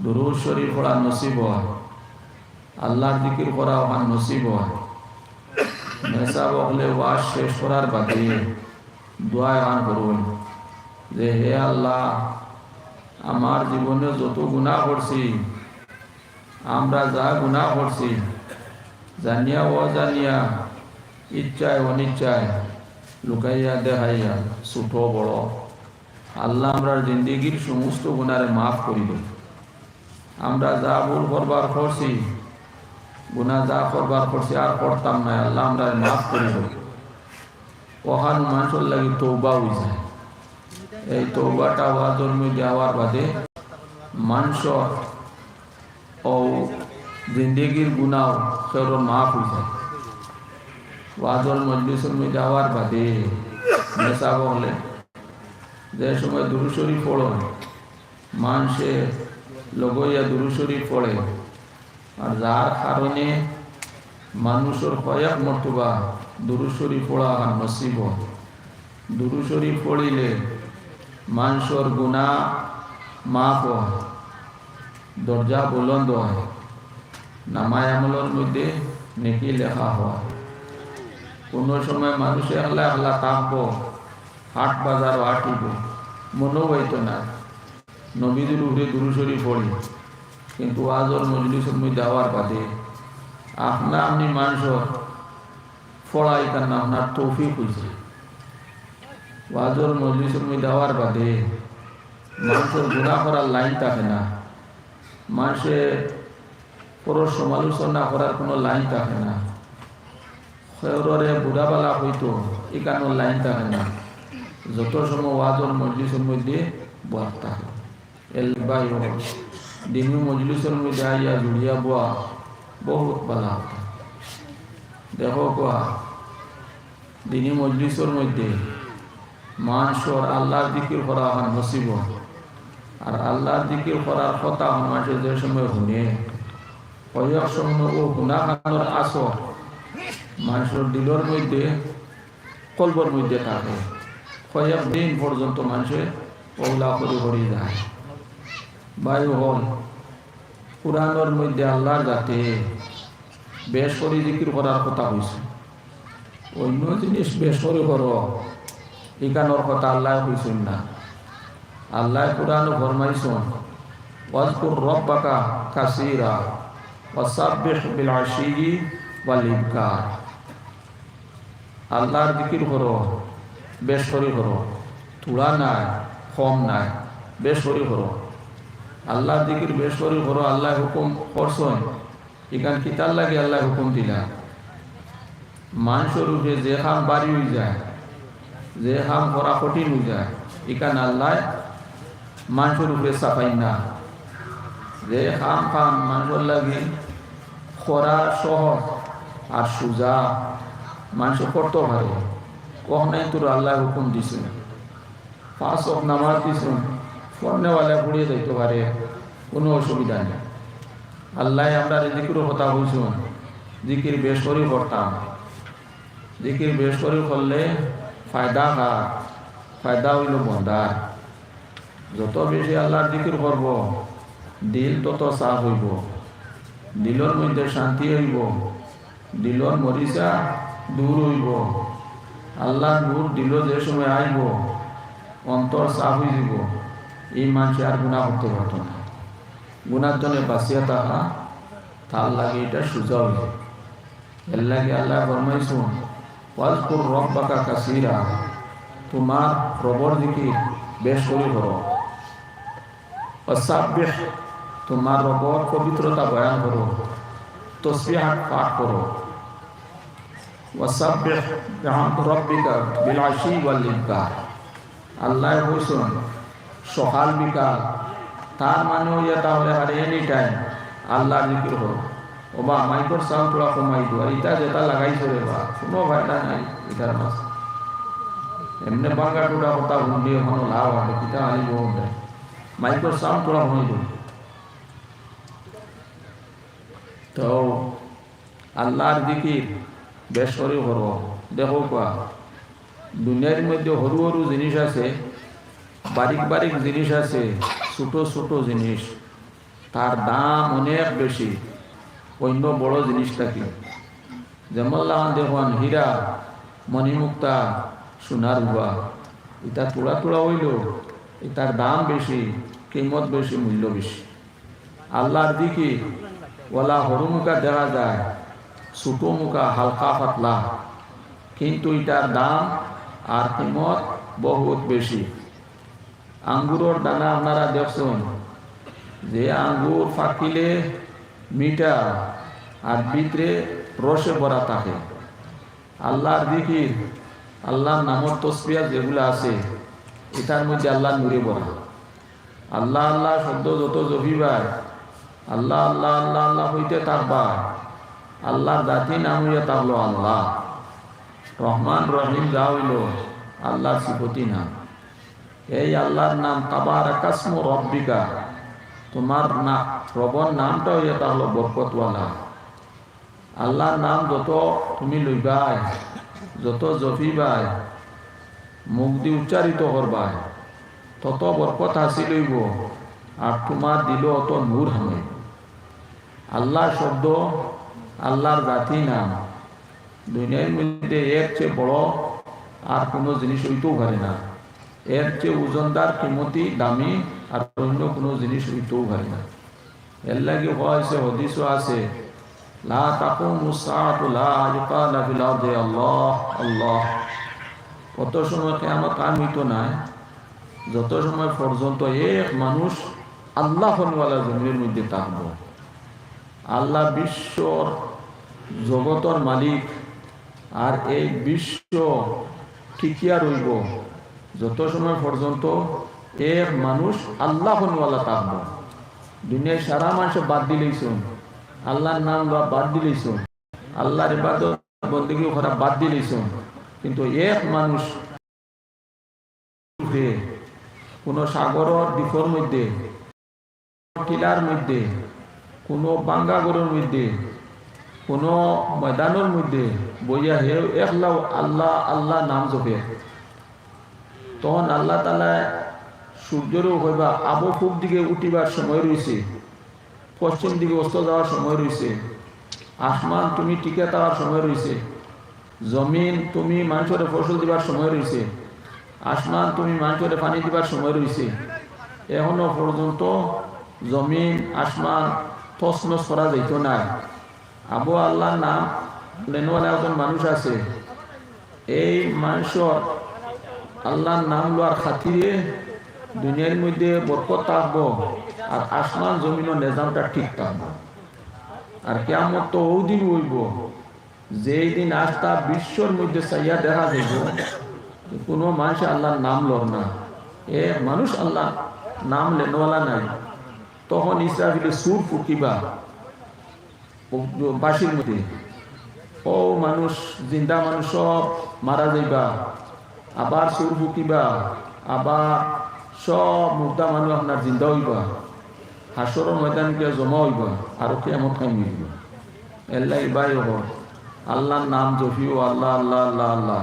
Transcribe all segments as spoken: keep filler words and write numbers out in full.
দুরুদ শরিফ পড়া নসিব অয়, আল্লার জিকির করা অখান নসিব অয়। মেসাব অকলে ওয়াজ শেষ করার বাদে দোয়া অখান করইন যে, "হে আল্লাহ, আমার জীবনে যত গুনাহ করছি, আমরা যা গুনাহ করছি, জানিয়া অজানিয়া, ইচ্ছায় অনিচ্ছায়, লুকাইয়া দেখাইয়া, ছোট বড়, আল্লাহ আমরার জিন্দেগির সমস্ত গুনারে মাফ করি দেও। আমরা যা ভুল করবার করছি, গুনাহ যা করবার করছি, আর করতাম নায়, আল্লাহ আমরারে মাফ করি দেও।" অখান মানষর লাগি তওবা অইযায়। এই তওবাটা ওয়াজর মধ্যে আওয়ার বাদে মানষর অউ জিন্দেগির গুনাহ কেউরর মাফ অইযায়। ওয়াজর মজলিসর মধ্যে আওয়ার বাদে মেসাব অকলে যে সময় দুরুদ শরিফ পড়ইন, মানষে লগে অইয়া দুরুদ শরিফ পড়ে, আর যার কারণে মানষর কয়েক মর্তবা দুরুদ শরিফ পড়া অখান নসিব অয়। দুরুদ শরিফ পড়িলে মানষর গুনাহ মাফ অয়, দরজা বুলন্দ অয়, নামায়ে আমলর মধ্যে নেকি লেখা অয়। কুনু সময় মানুষ একলা একলা থাকবো, হাট বাজারো আটিবো, মনো অইতো না নবীজির উপরে দুরুদ শরিফ পড়ি, কিন্তু ওয়াজর মজলিসর মধ্যে আওয়ার বাদে আপনা আপনি মানষর পড়া ইখান আপনার তৌফিক অইছে। ওয়াজর মজলিসর মধ্যে আওয়ার বাদে মানষর গুনাহ করার লাইন থাকে না, মানষে পরর সমালোচনা করার কুনু লাইন থাকে না, কেউররে বুরা বালা কইতো ইখানর লাইন থাকে না, যত সময় ওয়াজর মজলিসর মধ্যে বওয়া থাকে। এর লাগি ভাই অকল, দিনি মজলিসর মধ্যে আইয়া জুড়িয়া বওয়া বহুত বালা কথা। দেখো কুয়া, দিনি মজলিসর মধ্যে মানষর আল্লার জিকির করা অখান নসিব অয়। আর আল্লার জিকির করার কথা অখান মানষে যে সময় হুনে, কয়েক সময় অউ গুনাহ অখানর আসর মানষর দিলর মধ্যে, কলবর মধ্যে থাকে। কয়েক দিন পর্যন্ত মানষে অউলা করি করি যায়। ভাই অকল, কুরআনর মধ্যে আল্লার জাতে বেশ করি জিকির করার কথা কইছে। অইন্য জিনিস বেশ করি করো, ইখানর কথা আল্লায় কইছইন না। আল্লায় কুরআনো ফরমাইছইন, "ওয়াজকুর রব্বাকা কাসীরা ওয়াসাব্বিহ বিল আশিয়্যি ওয়াল ইবকার।" আল্লার জিকির করো, বেশ করি করো, থুড়া নায়, কম নায়, বেশ করি করো। আল্লার জিকির বেশ করি করো, আল্লায় হুকুম করছইন। ইখান কিতার লাগি আল্লায় হুকুম দিলা? মানষর উপরে যে কাম ভারি অইযায়, যে কাম করা কঠিন অইযায়, ইখান আল্লায় মানষর উপরে চাপাইন না। যে কাম কাম মানষর লাগি করা সহজ আর সুজা, মানষে করতো পারে, অখানইন তো আল্লায় হুকুম দিছইন। পাঁচ ওয়াক্ত নামাজ দিছইন, পড়নেওয়ালা পড়িয়া যাইতো পারে, কুনু অসুবিধা নাই। আল্লায় আমরারে জিকিরর কথা কইছইন, জিকির বেশ করি করতাম। জিকির বেশ করি করলে ফায়দা কার? ফায়দা অইলো বন্দার। যত বেশি আল্লার জিকির করবো, দিল তত সাফ অইবো, দিলর মধ্যে শান্তি অইবো, দিলর মরিচা দূর অইবো। আল্লার নূর দিলো যে সময় আইবো, অন্তর সাফ অইযিবো, ই মানষে আর গুনা করতো পারতো না। গুনার তনে বাচিয়া থাকা, তার লাগি ইটা সুজা অইবো। এর লাগি আল্লায় ফরমাইছইন, "ওয়াজকুর রব্বাকা কাসীরা", তুমার রবর জিকির বেশ করি করো। "ওয়াসাব্বিহ", তুমার রবর পবিত্রতা বয়ান করো, তসবিহাত পাঠ করো। "ওয়াসাব্বিহ বিহামদি রব্বিকা বিল আশী ওয়াল ইবকার।" আল্লায় কইছইন, সকাল বিকাল, তার মানে অইয়া তাহলে আর any time আল্লার জিকির করো। ওবা, মাইকর sound থুড়া কমাই দেও, আর ইতা যেতা লাগাইছো রে বা, কুনু ফায়দা নাই ইতার মাঝে। এমনে ভাঙ্গা টুটা কথা হুনলে কুনু লাভ অয় না, কিতা আলি বউ নাই। মাইকর sound থুড়া কমাই দেও। তো আল্লার জিকির বেশ করি করো। দেখো কুয়া, দুনিয়ার মধ্যে হুরু হুরু জিনিস আছে, বারিক বারিক জিনিস আছে, ছোট ছোট জিনিস। তার দাম অনেক বেশি অন্য বড় জিনিস থাকি। যেমন লাখান দেখুন, হীরা, মণিমুক্তা, সোনা রূপা, ইতা থুড়া থুড়া অইলেও ইতার দাম বেশি, কিমত বেশি, মূল্য বেশি। আল্লাহর জিকির অলা হুরুমুখা দেখা যায়, ছোটমুখা, হালকা পাতলা, কিন্তু ইতার দাম আর কিমত বহুত বেশি। আঙ্গুরর দানা আপনারা দেখছইন যে আঙ্গুর পাকিলে মিঠা আর ভিতরে রসে ভরা থাকে। আল্লাহর জিকির, আল্লাহর নামর তসবিহা যেগুলা আছে, ইতার মধ্যে আল্লাহর নূরে ভরা। আল্লাহ আল্লাহ শব্দ যত জপিবায়, আল্লাহ আল্লাহ আল্লাহ আল্লাহ কইতে থাকবায়, আল্লাহর জাতি নাম অইয়া থাকলো আল্লাহ। রহমান রহিম যা অইলো, আল্লাহর সিফতি নাম। এই আল্লাহর নাম, তাবারাকাসমু রব্বিকা, তুমার না-, রবর নামটা অইয়া থাকলো বরকতওয়ালা। আল্লাহর নাম যত তুমি লইবায়, যত জপিবায়, মুখদি উচ্চারিত করবায়, তত বরকত হাসিল অইবো, আর তুমার দিলো অত নূর হামাইবো। আল্লাহ শব্দ, আল্লাহর জাতি নাম, দুনিয়ার মধ্যে এর চেয়ে বড় আর কুনু জিনিস অইতেও পারে না, এর চেয়ে ওজনদার, কিমতি, দামি আর অন্য কুনু জিনিস অইতেও পারে না। এর লাগি কওয়া অইছে, হাদিসও আছে, "লা তাকুমু সাআতু লা ইউকালা ফিল আরদি আল্লাহ, আল্লাহ।" অত সময় কিয়ামত কায়েম অইতো নায়, যত সময় পর্যন্ত এক মানুষ আল্লাহ কওয়ালা জমিনর মধ্যে থাকবো। আল্লাহ বিশ্বর জগতর মালিক, আর এই বিশ্ব টিকিয়া রইবো যত সময় পর্যন্ত এক মানুষ আল্লাহ কওয়ালা থাকবো। দুনিয়ার সারা মানষে বাদ দিলাইছইন, আল্লাহর নাম লওয়া বাদ দিলাইছইন, আল্লাহর ইবাদত বন্দেগি করা বাদ দিলাইছইন, কিন্তু এক মানুষ উপরে, কুনু সাগরর দ্বীপর মধ্যে, টিলার মধ্যে, কুনু ভাঙ্গা ঘরর মধ্যে, কুনু ময়দানর মধ্যে বইয়া হে একলাউ আল্লাহ আল্লাহ নাম জপে। তখন আল্লাহ তাআলায় সূর্যরেও কইবা, "আবো পূব দিকে উঠিবার সময় রইছে, পশ্চিম দিকে অস্ত যাওয়ার সময় রইছে, আসমান তুমি টিকে থাকার সময় রইছে।" জমিন তুমি মানষরে ফসল দিবার সময় রইছে, আসমান তুমি মানষরে পানি দিবার সময় রইছে। এখনো পর্যন্ত জমিন আসমান তছনছ করা যাইতো নায়। আবো আল্লাহর নাম লেনওয়ালা একজন মানুষ আছে, এই মানষর আল্লাহর নাম লওয়ার খাতিরে দুনিয়ার মধ্যে বরকত থাকবো, আর আসমান জমিনর নিজামটা ঠিক থাকবো। আর কিয়ামত তো অউ দিন অইবো, যেই দিন আস্তা বিশ্বর মধ্যে চাইয়া দেখা যাইবো, কুনু মানষে আল্লাহর নাম লর না, এক মানুষ আল্লাহর নাম লেনওয়ালা নাই। তখন ইসরাফিলে সুর ফুকিবা, ও, বাঁশির মধ্যে, অউ মানুষ, জিন্দা মানুষ সব মারা যাইবা, আবার সুর ফুকিবা, আবার সব মুর্দা মানুষ আপনার জিন্দা অইবা। হাশরর ময়দানো গিয়া জমা অইবা, আরো কিয়ামত কায়েম অইবো। এর লাগি ভাই অকল, আল্লাহর নাম জপিও, আল্লাহ, আল্লাহ, আল্লাহ, আল্লাহ,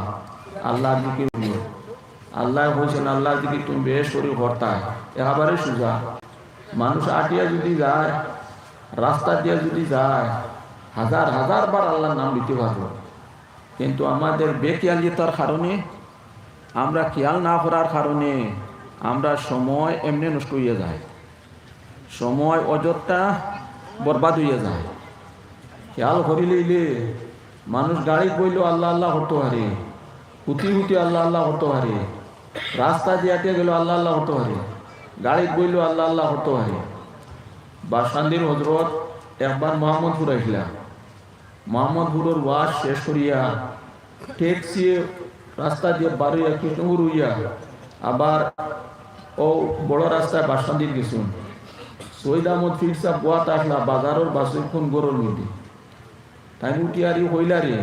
আল্লাহর জিকির করিও। আল্লায় কইছইন, আল্লাহর জিকির তুমি বেশ করি করতায়, একেবারে সুজা। মানুষ আটিয়া যুদি যায়, রাস্তা দিয়া যুদি যায়, হাজার হাজার বার আল্লাহর নাম লইতে পারবো। কিন্তু আমাদের বেখেয়ালিতার কারণে, আমরা খেয়াল না করার কারণে আমরা সময় এমনে নষ্ট অইয়া যায়, সময় অযথা বরবাদ অইয়া যায়। খেয়াল করিলাইলে মানুষ গাড়িত বইলেও আল্লাহ আল্লাহ করতো পারে, হুতি হুতি আল্লাহ আল্লাহ করতো পারে, রাস্তা দিয়া আটিয়া গেলেও আল্লাহ আল্লাহ করতো পারে, গাড়িত বইলেও আল্লাহ আল্লাহ করতো পারে। বাসকান্দির হজরত একবার মোহাম্মদপুর আইছলা, মোহাম্মদপুরর ওয়াজ শেষ করিয়া ট্যাক্সিয়ে রাস্তা দিয়া বারইয়া কৃষ্ণপুর অইয়া আবার অউ বড় রাস্তায় বাসকান্দিত গেছইন। সৈয়দ আহমদ পীর সাব বওয়াত আছলা বাজারর বাছুরকুন ঘরর মধ্যে। তাইন উঠিয়া কইলা রে,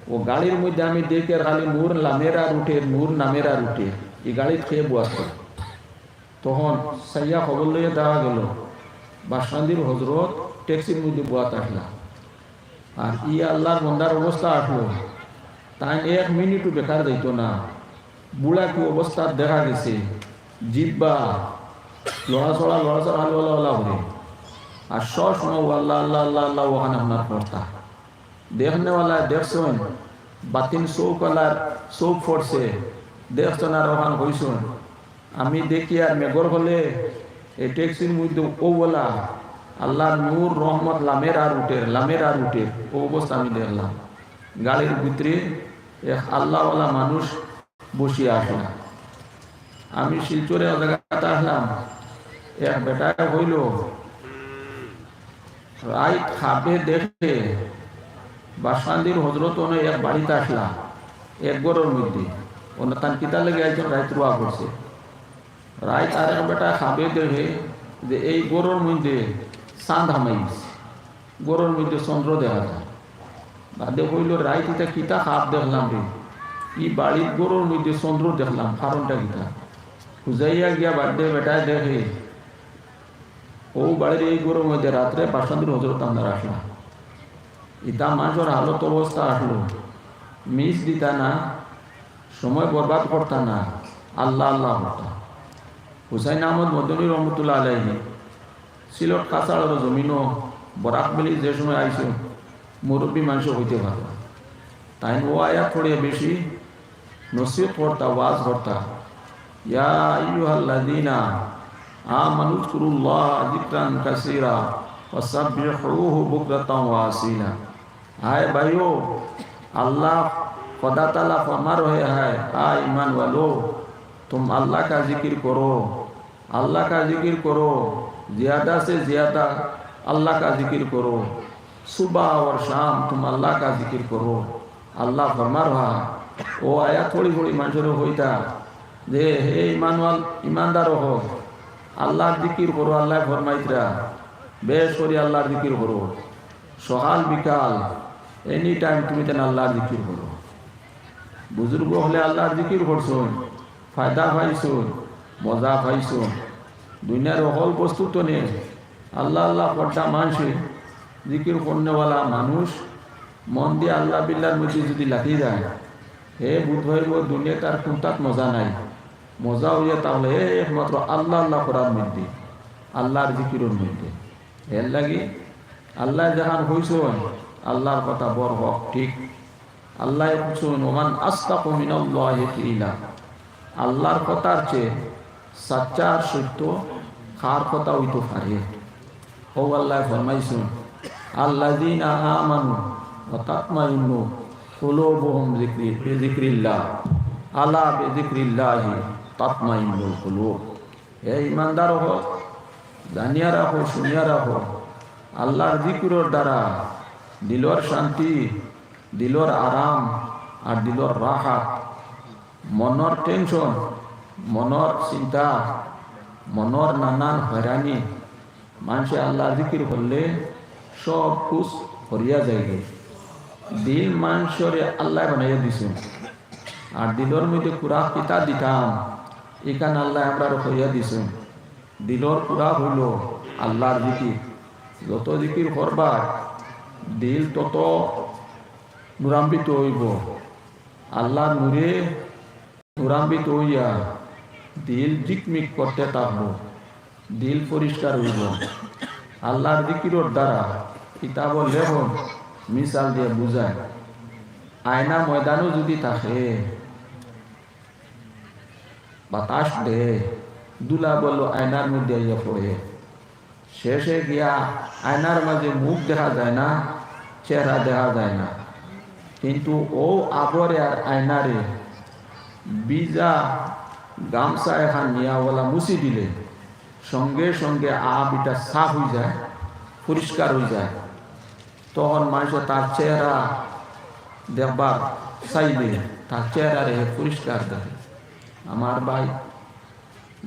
অউ গাড়ির মধ্যে আমি দেখিয়ার খালি নূর নামের আর উঠের, নূর নামের আর উঠের, ই গাড়িত কে বওয়াত করে? তখন চাইয়া খবর লইয়া দেখা গেলো বাসকান্দির হজরত ট্যাক্সির মধ্যে বওয়াত আছলা। আর ই আল্লাহর বন্দার অবস্থা আছলো, তাইন এক মিনিটও বেকার যাইতো না। বুড়া কি অবস্থা দেখা গেছে, জিব্বা লড়াচড়া, লড়াচড়া, আলো আলো আলো করে। আর সব সময় ও আল্লাহ, আল্লাহ, আল্লাহ, আল্লাহ, ওখানে আপনার পড়তা। দেখনেওয়ালা দেখছইন, বাতিন চউখওয়ালার চউখ পড়ছে, দেখছইন আর ওখান কইছইন। আমি দেখি আর মেঘর হলে এই ট্যাক্সির মধ্যে ও বলা আল্লাহর নূর রহমত লামের আর উঠের, লামের আর উঠের, ও অবস্থা আমি দেখলাম। গাড়ির ভিতরে এক আল্লাহওয়ালা মানুষ বসিয়া আসলা। আমি শিলচরে এক জাগাত আসলাম, এক বেটায় কইল, রাইত খাবে দেখে বাসকান্দির হজরত অনো এক বাড়িত আসলা, এক ঘরর মধ্যে। অনো তান কিতা লাগি আইছইন, রাইত রোয়া করছে। রাইত আর এক বেটা খাবে দেখে যে এই ঘরর মধ্যে চাঁদ হামাই গেছে, ঘরর মধ্যে চন্দ্র দেখা যায়। বাদে কইল, রাইত ইতা কিতা খাব দেখলাম রে, ই বাড়ির ঘরর মধ্যে চন্দ্র দেখলাম, কারণটা কিতা? খুজাইয়া গিয়া বাদে বেটায় দেখে ও বাড়ির এই ঘরর মধ্যে রাত্রে বাসকান্দির হজরত আপনার আসলা। ইতা মানষর হালত অবস্থা আসলো, মিস দিতা না, সময় বরবাদ করতা না, আল্লাহ আল্লাহ করতা। হুসাইন আহমদ মদনী রহমতুল্লাহ আলাইহি সিলট কাছাড়র জমিনো বরাক ভ্যালি যে সময় আইছে, মুরব্বী মানষে কইতে পারবা। তাইন ও আয়াত পড়িয়া বেশি নসিহত করতা, ওয়াজ করতা। ইয়া আইয়ুহাল্লাযীনা আমানু যকুরুল্লাহা যিকরান কাসীরা ওয়া সাব্বিহুহু বুকরাতাও ওয়া আসীলা। হায় ভাইও, আল্লাহ খোদা তাআলা ফরমা রহে হায়, আ ईमान वालो, तुम अल्लाह का जिक्र करो, अल्लाह का जिक्र करो, ज्यादा से ज्यादा अल्लाह का जिक्र करो, सुबह और शाम तुम अल्लाह का जिक्र करो। আল্লাহ ফরমা রহা, ও আয়াত পড়ি পড়ি মানষরে কইতা যে, হে ইমানওয়াল, ইমানদার অকল, আল্লাহর জিকির করো, আল্লায় ফরমাইতরা, বেশ করি আল্লাহর জিকির করো, সকাল বিকাল, any time তুমি তান আল্লাহর জিকির করো। বুজুর্গ অকলে আল্লাহর জিকির করছইন, ফায়দা পাইছইন, মজা পাইছইন। দুনিয়ার হকল বস্তু তনে আল্লাহ আল্লাহ করতা মানষে, জিকির করনেওয়ালা মানুষ মন দিয়া আল্লাহ বিল্লাহর মধ্যে যদি লাগি যায়, হে বুঝ পাইবো দুনিয়াত আর কুনটাত মজা নাই। মজা অইয়া তাইলে একমাত্র আল্লাহ আল্লাহ করার মধ্যে, আল্লাহর জিকিরর মধ্যে। এর লাগি আল্লায় যেখান কইছইন, আল্লাহর কথা বড় হক, ঠিক। আল্লায় কইছইন, "ওমান আসদাকু মিনাল্লাহি কিলা।" আল্লাহর কথার চেয়ে সাচ্চা আর সত্য কার কথা অইতো পারে? ও আল্লায় ফরমাইছইন, "আল্লাযীনা আমানু ওয়া তাতমাইন্নু কুলুবুহুম যিকরি-, বিযিকরিল্লাহ। আলা বিযিকরিল্লাহি তাতমাইন্নুল কুলুব।" হে ইমানদার অকল, জানিয়া রাখো, শুনিয়া রাখো, আল্লাহর জিকিরর দ্বারা দিলর শান্তি, দিলর আরাম আর দিলর রাহাত, মনর টেনশন, মনর চিন্তা, মনর নানান হয়রানি, মানষে আল্লাহর জিকির করলে সব কুছ হরিয়া যায়গি। দিল মানষরে আল্লায় বানাইয়া দিছইন। আর দিলর মধ্যে খুরাক কিতা দিতাম, ইখান আল্লায় আমরারে কইয়া দিছইন। দিলর খুরাক অইলো আল্লাহর জিকির। যত জিকির করবা, দিল তত নূরান্বিত অইবো। আল্লাহর নূরে নূরান্বিত অইয়া দিল ঝিকমিক করতে থাকবো, দিল পরিষ্কার অইবো। আল্লাহর জিকিরর দ্বারা, কিতাবো লেখইন, মিসাল দিয়া বুঝাইন, আয়না ময়দানো যদি থাকে, বাতাস দেয়, ধুলা বালু আয়নার মধ্যে আইয়া পড়ে। শেষে গিয়া আয়নার মাঝে মুখ দেখা যায় না, চেহারা দেখা যায় না। কিন্তু অউ আবরে আর আয়নারে ভিজা গামছা এখান নিয়া অলা মুছি দিলে সঙ্গে সঙ্গে আব ইটা সাফ অইযায়, পরিষ্কার অইযায়। তখন মানষে তার চেহারা দেখবার চাইলে তার চেহারারে পরিষ্কার দেখে। আমার ভাই,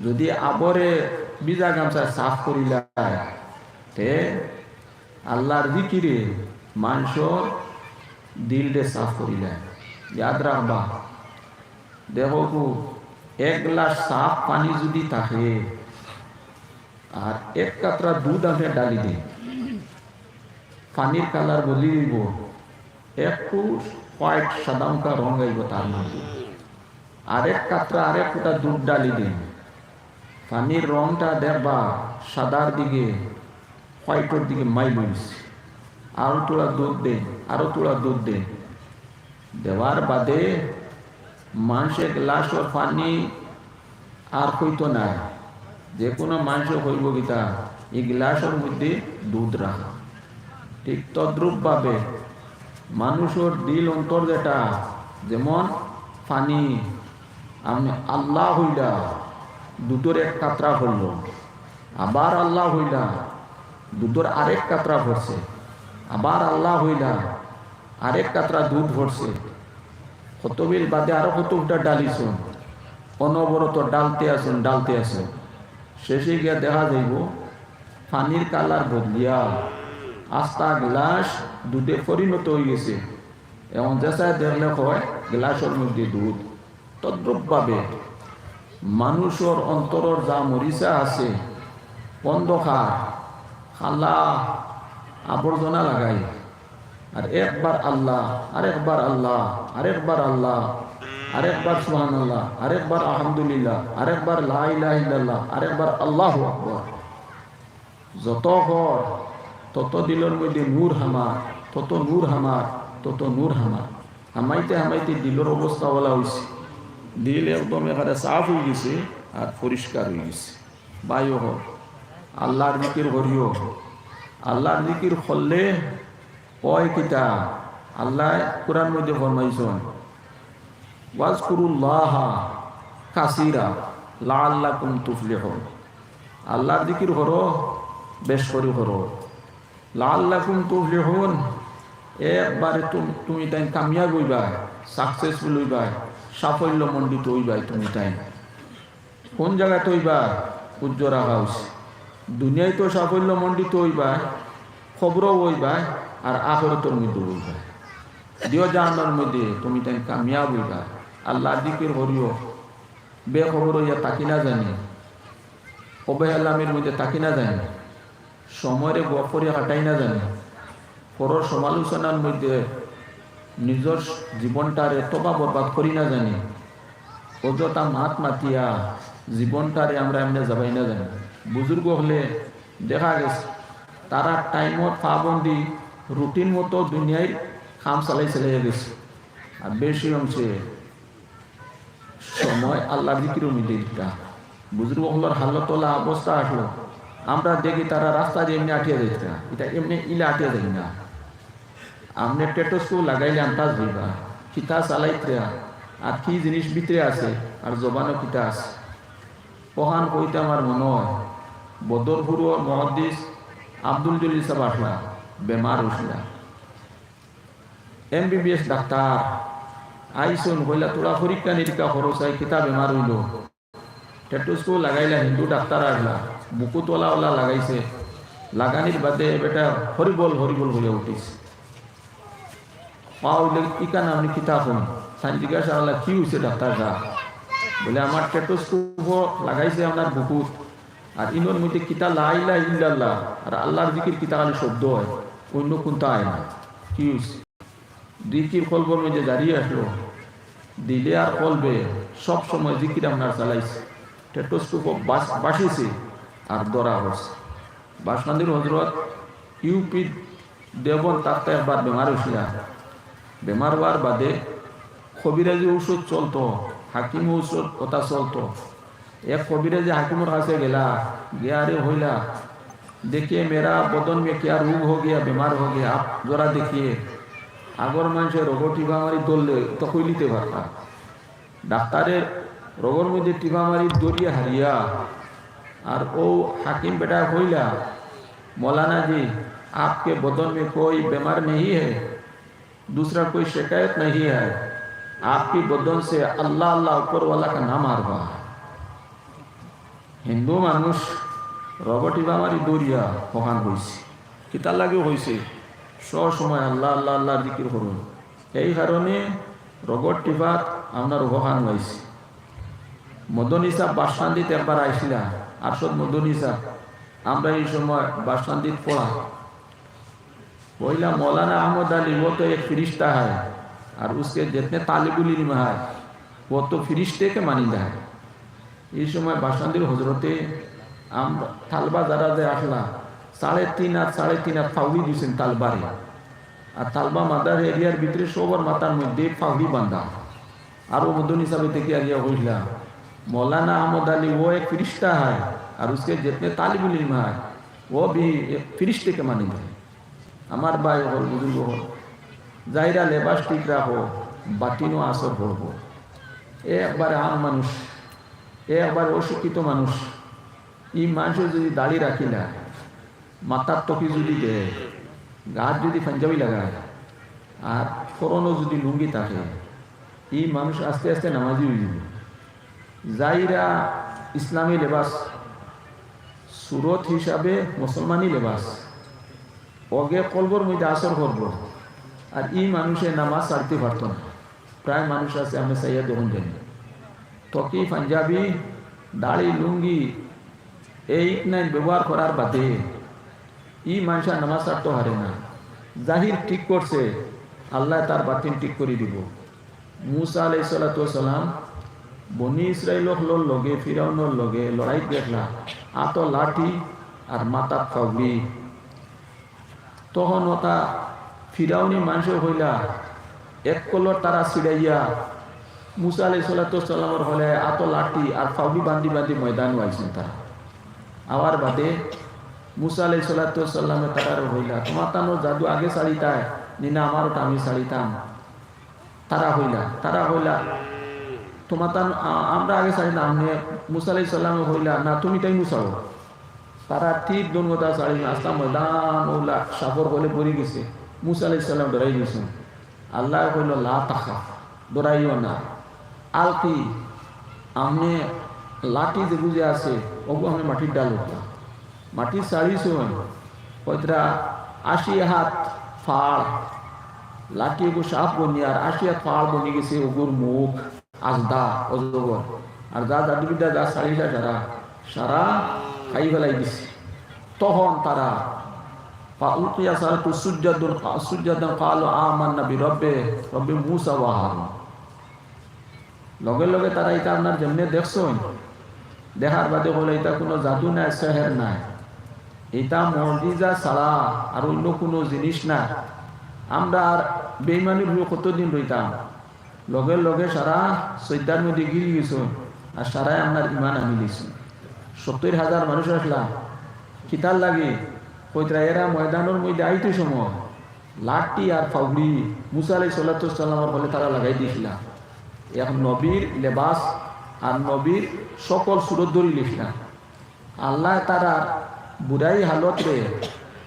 যদি আবরে ভিজা গামছা সাফ করিলায়, তে আল্লাহর জিকিরে মানষর দিলরে সাফ করিলায়। ইয়াদ রাখবা, দেখো কু, এক গ্লাস সাফ পানি যদি থাকে, আর এক কাতরা দুধ আপনে ঢালি দেইন, পানির কালার বদলি অইবো, একটু হোয়াইট, সাদা মুখা রং আইবো তার মধ্যে। আরেক কাতরা, আরেক ফুটা দুধ ঢালি দেইন, পানির রংটা দেখবা সাদার দিকে ফাইটর দিকে মাইল অইছে। আরো থুড়া দুধ দেইন, আরো থুড়া দুধ দেইন। দেওয়ার বাদে মানষে গ্লাসর পানি আর কইতো নায়। যে কুনু মানষে কইবো কিতা, "ই গ্লাসর মধ্যে দুধ রাখা।" ঠিক তদ্রূপভাবে মানুষর দিল অন্তর যেটা, যেমন পানি, আপনে আল্লাহ কইলা, দুধর এক কাতরা পড়লো, আবার আল্লাহ কইলা, দুধর আরেক কাতরা পড়ছে, আবার আল্লাহ কইলা, আরেক কাতরা দুধ পড়ছে। কতবিল বাদে আরো কত ফুটা ডালিছইন, অনবরত ডালতে আছইন, ডালতে আছইন। শেষে গিয়া দেখা যাইবো পানির কালার বদলিয়া আস্তা গ্লাস দুধে পরিণত অইগেছে। এখন যেসায় দেখলে কয় গ্লাসর মধ্যে দুধ। তদ্রূপভাবে মানুষর অন্তরর যা মরিচা আছে, অন্ধকার, কালা আবর্জনা লাগাই, আর একবার আল্লাহ, আরেকবার আল্লাহ, আরেকবার আল্লাহ, আরেকবার সুবহানাল্লাহ, আরেকবার আলহামদুলিল্লাহ, আরেকবার লা ইলাহা ইল্লাল্লাহ, আরেকবার আল্লাহু আকবার। যত কর, তত দিলর মধ্যে নূর হামার, তত নূর হামার, তত নূর হামার। হামাইতে হামাইতে দিলর অবস্থা অলা অইছে। দিল একদম একেবারে সাফ অইগেছে আর পরিষ্কার অইগেছে। ভাই অকল, আল্লাহর জিকির করিও। আল্লাহর জিকির করলে অয় কিতা? আল্লায় কুরআনর মধ্যে ফরমাইছইন, "ওয়াজকুরুল্লাহা কাসীরা লাআল্লাকুম তুফলিহুন।" আল্লাহর জিকির করো, বেশ করি করো। লাআল্লাকুম তুফলিহুন, একবারে তুম-, তুমি তাইন কামিয়াব অইবায়, successful অইবায়, সাফল্য মণ্ডিত অইবায় তুমি তাইন। কুন জাগাত অইবায়? উজ্জ্বল রাখা অইছে। দুনিয়াত তো সাফল্য মণ্ডিত অইবায়, কবরও অইবায়, আর আখিরাতর মধ্যে অইবায়। দিও জাহান্নামর মধ্যে তুমি তাইন কামিয়াব অইবায়। আল্লাহর জিকির করিও, বেখবর অইয়া থাকি না জানি, অবহেলামির মধ্যে থাকি না জানি, সময়রে গফ করিয়া কাটাই না জানি, পরর সমালোচনার মধ্যে নিজর জীবনটারে তবা বরবাদ করি না জানি, অযথা মাত মাতিয়া জীবনটারে আমরা এমনে যাবাই না জানি। বুজুর্গ অকলে দেখা গেছে, তারা টাইমর পাবন্দি, রুটিন মতো দুনিয়ার কাম চালাই চালাইয়া গেছে। আর বেশি অংশে সময় আল্লাহর জিকিরর মধ্যে দিতা। বুজুর্গ অকলর হালত অলা অবস্থা আছলো, আমরা দেখি তারা রাস্তা দিয়া এমনে আটিয়া যাইতরা, ইতা এমনে ইলা আটিয়া যায় না। আপনে টেটোস্কোপ লাগাইলে আন্দাজ অইবা, কিতা চালাইতরা, আর কি জিনিস ভিতরে আছে, আর জবানো কিতা আছে। অখান কইতে আমার মনো অয়, বদরপুরর মুহাদ্দিস আব্দুল জলিল সাব আছলা, বেমার অইছলা। এমবিবিএস ডাক্তার আইছইন, কইলা, "থুড়া পরীক্ষা নিরীক্ষা করো চাই, কিতা বেমার অইলো?" টেটোস্কোপ লাগাইলা, হিন্দু ডাক্তার আছলা, বুকুত অলা অলা লাগাইছে। লাগানির বাদে বেটা হরিবল হরিবল করিয়া উঠিছে। কইলা, "ইখান আপনে কিতা কইন?" তাইন জিজ্ঞাসা করলা, "কি অইছে ডাক্তার সাব?" বলে, "আমার টেটোস্কোপ লাগাইছে আপনার বুকুত, আর ইনোর মধ্যে কিতা লা ইলাহা ইল্লাল্লাহ আর আল্লাহর জিকির কিতা খালি শব্দ অয়, অইন্য কুন্তা অয় না। কি অইছে?" জিকির কলবর মধ্যে জারি আছলো, দিলে আর কলবে সব সময় জিকির আপনার চালাইছে। টেটোস্কোপ বাস-, বাসিছে আর ধরা পড়ছে। বাসকান্দির হজরত ইউপি দেওবন্দ থাকতে একবার বেমার অইছলা। বেমার অওয়ার বাদে কবিরাজি ঔষধ চলতো, হাকিম ঔষধ অতা চলতো। এক কবিরাজি হাকিমর কাছে গেলা, গিয়ারে কইলা, "देखिए, मेरा बदन में क्या रोग हो गया, बीमार हो गया, आप जरा देखिए।" আগর মানষে রগো টিপা মারি ধরলে তো কইলিতে পারতা। ডাক্তারে রগর মধ্যে টিপা মারি ধরিয়া হারিয়া, আর অউ হাকিম বেটায় কইলা, "मौलाना जी, आपके बदन में कोई बीमार नहीं है, दूसरा कोई शिकायत नहीं है, आपकी बदन से अल्लाह, अल्लाह ऊपर वाला का नाम आ रहा है।" হিন্দু মানুষ রগো টিপা মারি ধরিয়া অখান কইছে। কিতার লাগি কইছে? সব সময় আল্লাহ, আল্লাহ, আল্লাহর জিকির করইন। এই কারণে রগর টিপাত আপনার অখান অইছে। মদনী সাব বাসকান্দিত একবার আইছলা, আরশদ মদনী সাব। আমরা ই সময় বাসকান্দিত পড়া। কইলা, "मौलाना अहमद अली, वो तो एक फरिश्ता है, और उसके जितने तालिबुल इल्म है, वो तो फरिश्ते के मानिंदा है।" ই সময় বাসকান্দির হজরতে আমরা তালবা যারা যে আছলা, সাড়ে তিন আর সাড়ে তিন আর ফাউড়ি দিছইন তালবারে। আর তালবা মাদ্রাসা এরিয়ার ভিতরে সবর মাথার মধ্যে ফাউড়ি বান্ধা। আর ও মদনী সাহেব থেকে আরিয়া কইলা, "मौलाना अहमद अली वो एक फरिश्ता है और उसके जितने तालिबुल इल्म है, वो भी एक फरिश्ते के मानिंद है।" আমার ভাই অকল, বুজুর্গ অকল, জাহিরা লেবাস ঠিক রাখো, বাতিনও আসর পড়বো। এ একবারে আম মানুষ, এ একবারে অশিক্ষিত মানুষ। ই মানুষে যদি দাড়ি রাখিলা, মাথার টুপি যদি দেয়, গাত যদি পাঞ্জাবি লাগায়, আর পরনও যদি লুঙ্গি থাকে, ই মানুষ আস্তে আস্তে নামাজি অইযিবো। জাহিরা ইসলামী লেবাস, সুরত হিসাবে মুসলমানি লেবাস, অগে কলবর মধ্যে আসর করবো, আর ই মানুষে নামাজ ছাড়তে পারতো না। প্রায় মানুষ আছে, আমি চাইয়া দেখুন জানি, টুপি, পাঞ্জাবি, দাড়ি, লুঙ্গি, এই নাইন ব্যবহার করার বাদে ই মানুষ আর নামাজ ছাড়তে পারে না। জাহির ঠিক করছে, আল্লায় তার বাতিন ঠিক করি দিবো। মুসা আলাইহিস সালাতু ওয়াস সালাম বনি ইসরাইল অকলর লগে, ফিরাউনর লগে লড়াইত গেছলা, আতো লাঠি আর মাথাত ফাউড়ি। তখন ওতা ফিরাউনি মানষে কইলা, এক কলর তারা ছিড়াইয়া মুসা আলাইহিস সালাতু ওয়াস সালামর হলে আতো লাঠি আর ফাউড়ি বান্ধি বান্ধি ময়দানো আইছইন তারা। আওয়ার বাদে মুসা আলাইহিস সালাতু ওয়াস সালামে তারারে কইলা, "তোমার তানোর জাদু আগে ছাড়িতায়, নি না আমারও আমি ছাড়িতাম?" তারা কইলা, তারা কইলা, "তোমার তান-, আ-, আমরা আগে ছাড়িতাম।" নে মুসা আলাইহিস সালামে কইলা, "না, তুমি তাইন ছাড়ো।" তারা তীর ধনুক ওতা ছাড়ি না, আস্তা ময়দান ওলা সাপর কলে পড়ি গেছে। মুসা আলাইহিস সালাম ডরাই গেছইন। আল্লায় কইল, "লা তাখাফ, ডরাইও না। আলকি, আপনে লাঠি যেগু যে আছে, ওগু আপনে মাটিত ডালউক্কা।" মাটিত ছাড়িছইন, কইতরা আশি হাত ফাড়, লাঠি ওগু সাপ বনিয়া আর আশি হাত ফাড় বনি গেছে, ওগুর মুখ আজদা, অজগর। আর যা জাদুবিদ্যা যা ছাড়িলা সারা, সারা খাই ফেলাই দিছে। তখন তারা, فألقي السحرة سجدا، سجدا قالوا آمنا برب، رب موسى وهارون। লগে লগে তারা ইতা আপনার যেমনে দেখছইন, দেখার বাদে কইলা, "ইতা কুনু জাদু নায়, সেহের নায়, ইতা মুজিজা ছাড়া আর অইন্য কুনু জিনিস নায়। আমরা আর বেইমানির উপরে কতদিন রইতাম?" লগে লগে সারা সইজদার মধ্যে গিরি গেছইন, আর সারায় আপনার ইমান আনি লইছইন। সত্তইর হাজার মানুষ আছলা, কিতার লাগি? কইতরা এরা ময়দানর মধ্যে আইতে সময় লাঠি আর ফাউড়ি মুসা আলাইহিস সালাতু ওয়াস সালামর হলে তারা লাগাই দিছলা। এক নবীর লেবাস আর নবীর সকল সুরত ধরি লইছলা। আল্লায় তারার বুড়াই হালতরে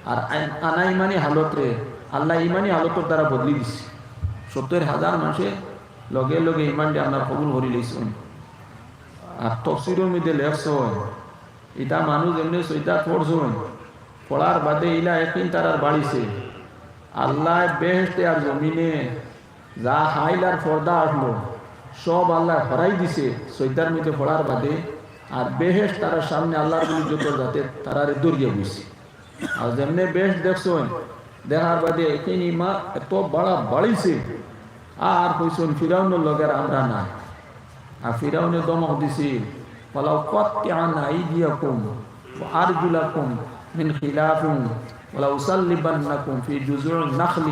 আর আন-, আনাইমানি হালতরে আল্লায় ইমানি হালতর দ্বারা বদলি দিছে। সত্তইর হাজার মানষে লগে লগে ইমানরে আপনার কবুল করি লইছইন। আর তফসিরর মধ্যে লেখছইন, ইতা মানুষ এমনে সইজদাত পড়ছইন, পড়ার বাদে ইলা একিন তারার বাড়িছে। আল্লায় বেহেশতে আর জমিনে যা হাইল আর পর্দা আছলো, সব আল্লায় হরাই দিছে সইজদার মধ্যে পড়ার বাদে। আর বেহেশত তারার সামনে আল্লার বলি যত যাতে তারারে দরিয়া বইছে। আর যেমনে বেহেশত দেখছইন, দেখার বাদে একিন ইমান এত বাড়া বাড়িছে, আর কইছইন, "ফিরাউনর লগে আর আমরা নাই।" আর ফিরাউনে ধমক দিছিল, "ولأقطعن أيديكم وأرجلكم من خلاف ولأصلبنكم في جذوع النخل